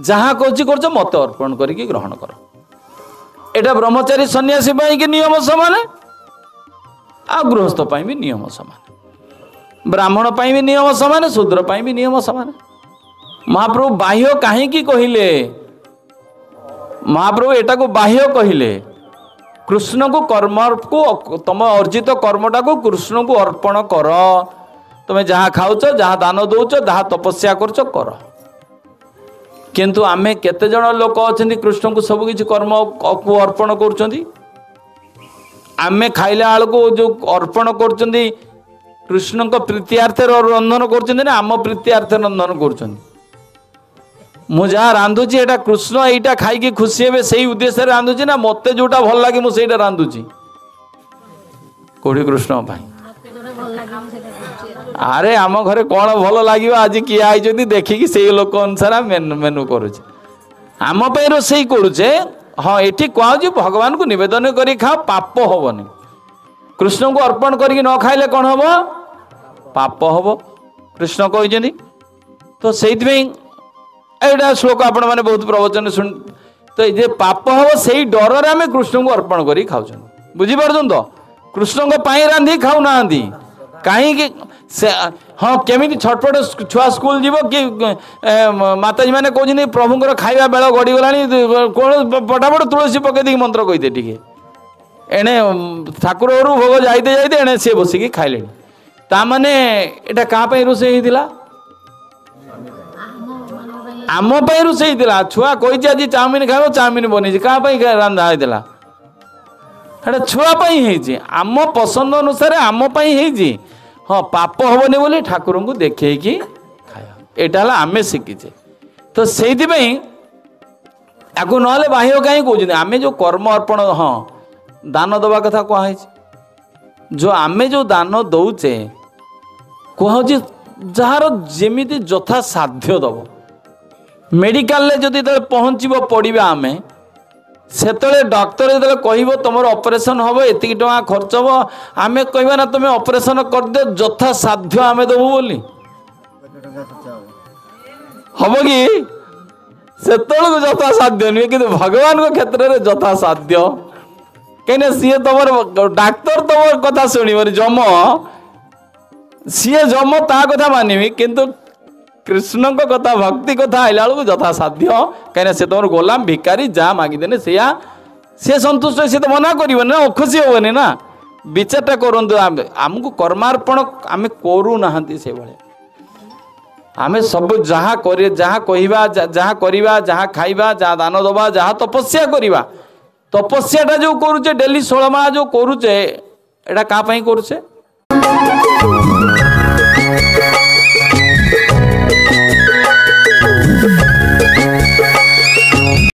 ଯାହା କରୁଛି କରୁଛ, ମତେ ଅର୍ପଣ କରିକି ଗ୍ରହଣ କର। ଏଇଟା ବ୍ରହ୍ମଚାରୀ ସନ୍ନ୍ୟାସୀ ପାଇଁକି ନିୟମ ସମାନ, ଆଉ ଗୃହସ୍ଥ ପାଇଁ ବି ନିୟମ ସମାନ, ବ୍ରାହ୍ମଣ ପାଇଁ ବି ନିୟମ ସମାନ, ଶୂଦ୍ର ପାଇଁ ବି ନିୟମ ସମାନ। ମହାପ୍ରଭୁ ବାହ୍ୟ କାହିଁକି କହିଲେ? ମହାପ୍ରଭୁ ଏଟାକୁ ବାହ୍ୟ କହିଲେ, କୃଷ୍ଣକୁ କର୍ମକୁ ତମ ଅର୍ଜିତ କର୍ମଟାକୁ କୃଷ୍ଣକୁ ଅର୍ପଣ କର। ତମେ ଯାହା ଖାଉଛ, ଯାହା ଦାନ ଦଉଛ, ଯାହା ତପସ୍ୟା କରୁଛ କର। କିନ୍ତୁ ଆମେ କେତେ ଜଣ ଲୋକ ଅଛନ୍ତି କୃଷ୍ଣଙ୍କୁ ସବୁ କିଛି କର୍ମକୁ ଅର୍ପଣ କରୁଛନ୍ତି? ଆମେ ଖାଇଲା ବେଳକୁ ଯେଉଁ ଅର୍ପଣ କରୁଛନ୍ତି, କୃଷ୍ଣଙ୍କ ପ୍ରୀତିଆର୍ଥରେ ରନ୍ଧନ କରୁଛନ୍ତି ନା ଆମ ପ୍ରୀତିଆର୍ଥରେ ରନ୍ଧନ କରୁଛନ୍ତି? ମୁଁ ଯାହା ରାନ୍ଧୁଛି ଏଇଟା କୃଷ୍ଣ ଏଇଟା ଖାଇକି ଖୁସି ହେବେ ସେଇ ଉଦ୍ଦେଶ୍ୟରେ ରାନ୍ଧୁଛି, ନା ମୋତେ ଯେଉଁଟା ଭଲ ଲାଗେ ମୁଁ ସେଇଟା ରାନ୍ଧୁଛି? କୋଉଠି କୃଷ୍ଣ ପାଇଁ? ଆରେ ଆମ ଘରେ କ'ଣ ଭଲ ଲାଗିବ, ଆଜି କିଏ ଆଇଛନ୍ତି ଦେଖିକି ସେଇ ଲୋକ ଅନୁସାରେ ମେନୁ କରୁଛେ, ଆମ ପାଇଁ ରୋଷେଇ କରୁଛେ। ହଁ, ଏଠି କୁହାହେଉଛି ଭଗବାନଙ୍କୁ ନିବେଦନ କରି ଖାଅ, ପାପ ହବନି। କୃଷ୍ଣଙ୍କୁ ଅର୍ପଣ କରିକି ନ ଖାଇଲେ କ'ଣ ହବ? ପାପ ହବ, କୃଷ୍ଣ କହିଛନ୍ତି। ତ ସେଇଥିପାଇଁ ଏଇଟା ଶ୍ଲୋକ ଆପଣମାନେ ବହୁତ ପ୍ରବଚନ ଶୁଣି। ତ ଏ ଯେ ପାପ ହବ ସେଇ ଡରରେ ଆମେ କୃଷ୍ଣଙ୍କୁ ଅର୍ପଣ କରିକି ଖାଉଛନ୍ତି, ବୁଝିପାରୁଛନ୍ତି ତ? କୃଷ୍ଣଙ୍କ ପାଇଁ ରାନ୍ଧି ଖାଉନାହାନ୍ତି କାହିଁକି ସେ? ହଁ, କେମିତି ଛଟପଟ ଛୁଆ ସ୍କୁଲ ଯିବ କି, ମାତାଜୀ ମାନେ କହୁଛନ୍ତି ପ୍ରଭୁଙ୍କର ଖାଇବା ବେଳ ଗଡ଼ିଗଲାଣି, କ'ଣ ଫଟାଫଟ ତୁଳସୀ ପକେଇ ଦେଇକି ମନ୍ତ୍ର କହିଦେ ଟିକେ, ଏଣେ ଠାକୁର ଘରୁ ଭୋଗ ଯାଇତେ ଯାଇତେ ଏଣେ ସିଏ ବସିକି ଖାଇଲେଣି। ତା ମାନେ ଏଇଟା କାହା ପାଇଁ ରୋଷେଇ ହେଇଥିଲା? ଆମ ପାଇଁ ରୋଷେଇ ହେଇଥିଲା। ଛୁଆ କହିଛି ଆଜି ଚାଉମିନ ଖାଇବ, ଚାଉମିନ ବନେଇଛି। କାହା ପାଇଁ ରାନ୍ଧା ହେଇଥିଲା? ସେଟା ଛୁଆ ପାଇଁ ହେଇଛି, ଆମ ପସନ୍ଦ ଅନୁସାରେ ଆମ ପାଇଁ ହେଇଛି। ହଁ, ପାପ ହବନି ବୋଲି ଠାକୁରଙ୍କୁ ଦେଖେଇକି ଖାଇବା, ଏଇଟା ହେଲା ଆମେ ଶିଖିଛେ। ତ ସେଇଥିପାଇଁ ଆକୁ ନହେଲେ ବାହ୍ୟ କାହିଁ କହୁଛନ୍ତି? ଆମେ ଯେଉଁ କର୍ମ ଅର୍ପଣ, ହଁ, ଦାନ ଦେବା କଥା କୁହାହେଇଛି, ଯେଉଁ ଆମେ ଯେଉଁ ଦାନ ଦଉଛେ, କୁହାହେଉଛି ଯାହାର ଯେମିତି ଯଥା ସାଧ୍ୟ ଦେବ। ମେଡ଼ିକାଲରେ ଯଦି ଯେତେବେଳେ ପହଞ୍ଚିବ ପଡ଼ିବା ଆମେ, ସେତେବେଳେ ଡକ୍ଟର ଯେତେବେଳେ କହିବ ତୁମର ଅପରେସନ୍ ହେବ, ଏତିକି ଟଙ୍କା ଖର୍ଚ୍ଚ ହେବ, ଆମେ କହିବା ନା ତୁମେ ଅପରେସନ୍ କରିଦିଅ, ଯଥାସାଧ୍ୟ ଆମେ ଦେବୁ ବୋଲି ହବ କି? ସେତେବେଳକୁ ଯଥାସାଧ୍ୟ ନୁହେଁ, କିନ୍ତୁ ଭଗବାନଙ୍କ କ୍ଷେତ୍ରରେ ଯଥାସାଧ୍ୟ। କାହିଁକିନା ସିଏ ତମର ଡାକ୍ତର, ତମର କଥା ଶୁଣିବନି, ଯମ ସିଏ ଯମ ତା କଥା ମାନିବି, କିନ୍ତୁ କୃଷ୍ଣଙ୍କ କଥା ଭକ୍ତି କଥା ଆଇଲା ବେଳକୁ ଯଥାସାଧ୍ୟ। କାହିଁକିନା ସେ ତମର ଗୋଲାମ ଭିକାରୀ, ଯାହା ମାଗିଦେଲେ ସେଇଆ ସେ ସନ୍ତୁଷ୍ଟ, ସେ ତ ମନା କରିବନି ନା, ଅଖୁସି ହେବନି ନା। ବିଚାରଟା କରନ୍ତୁ, ଆମକୁ କର୍ମାର୍ପଣ ଆମେ କରୁନାହାନ୍ତି ସେଇଭଳିଆ। ଆମେ ସବୁ ଯାହା କରି, ଯାହା କହିବା, ଯାହା କରିବା, ଯାହା ଖାଇବା, ଯାହା ଦାନ ଦେବା, ଯାହା ତପସ୍ୟା କରିବା, ତପସ୍ୟାଟା ଯେଉଁ କରୁଛେ, ଡେଲି ଷୋଳମାଳା ଯେଉଁ କରୁଛେ, ଏଇଟା କାହା ପାଇଁ କରୁଛେ?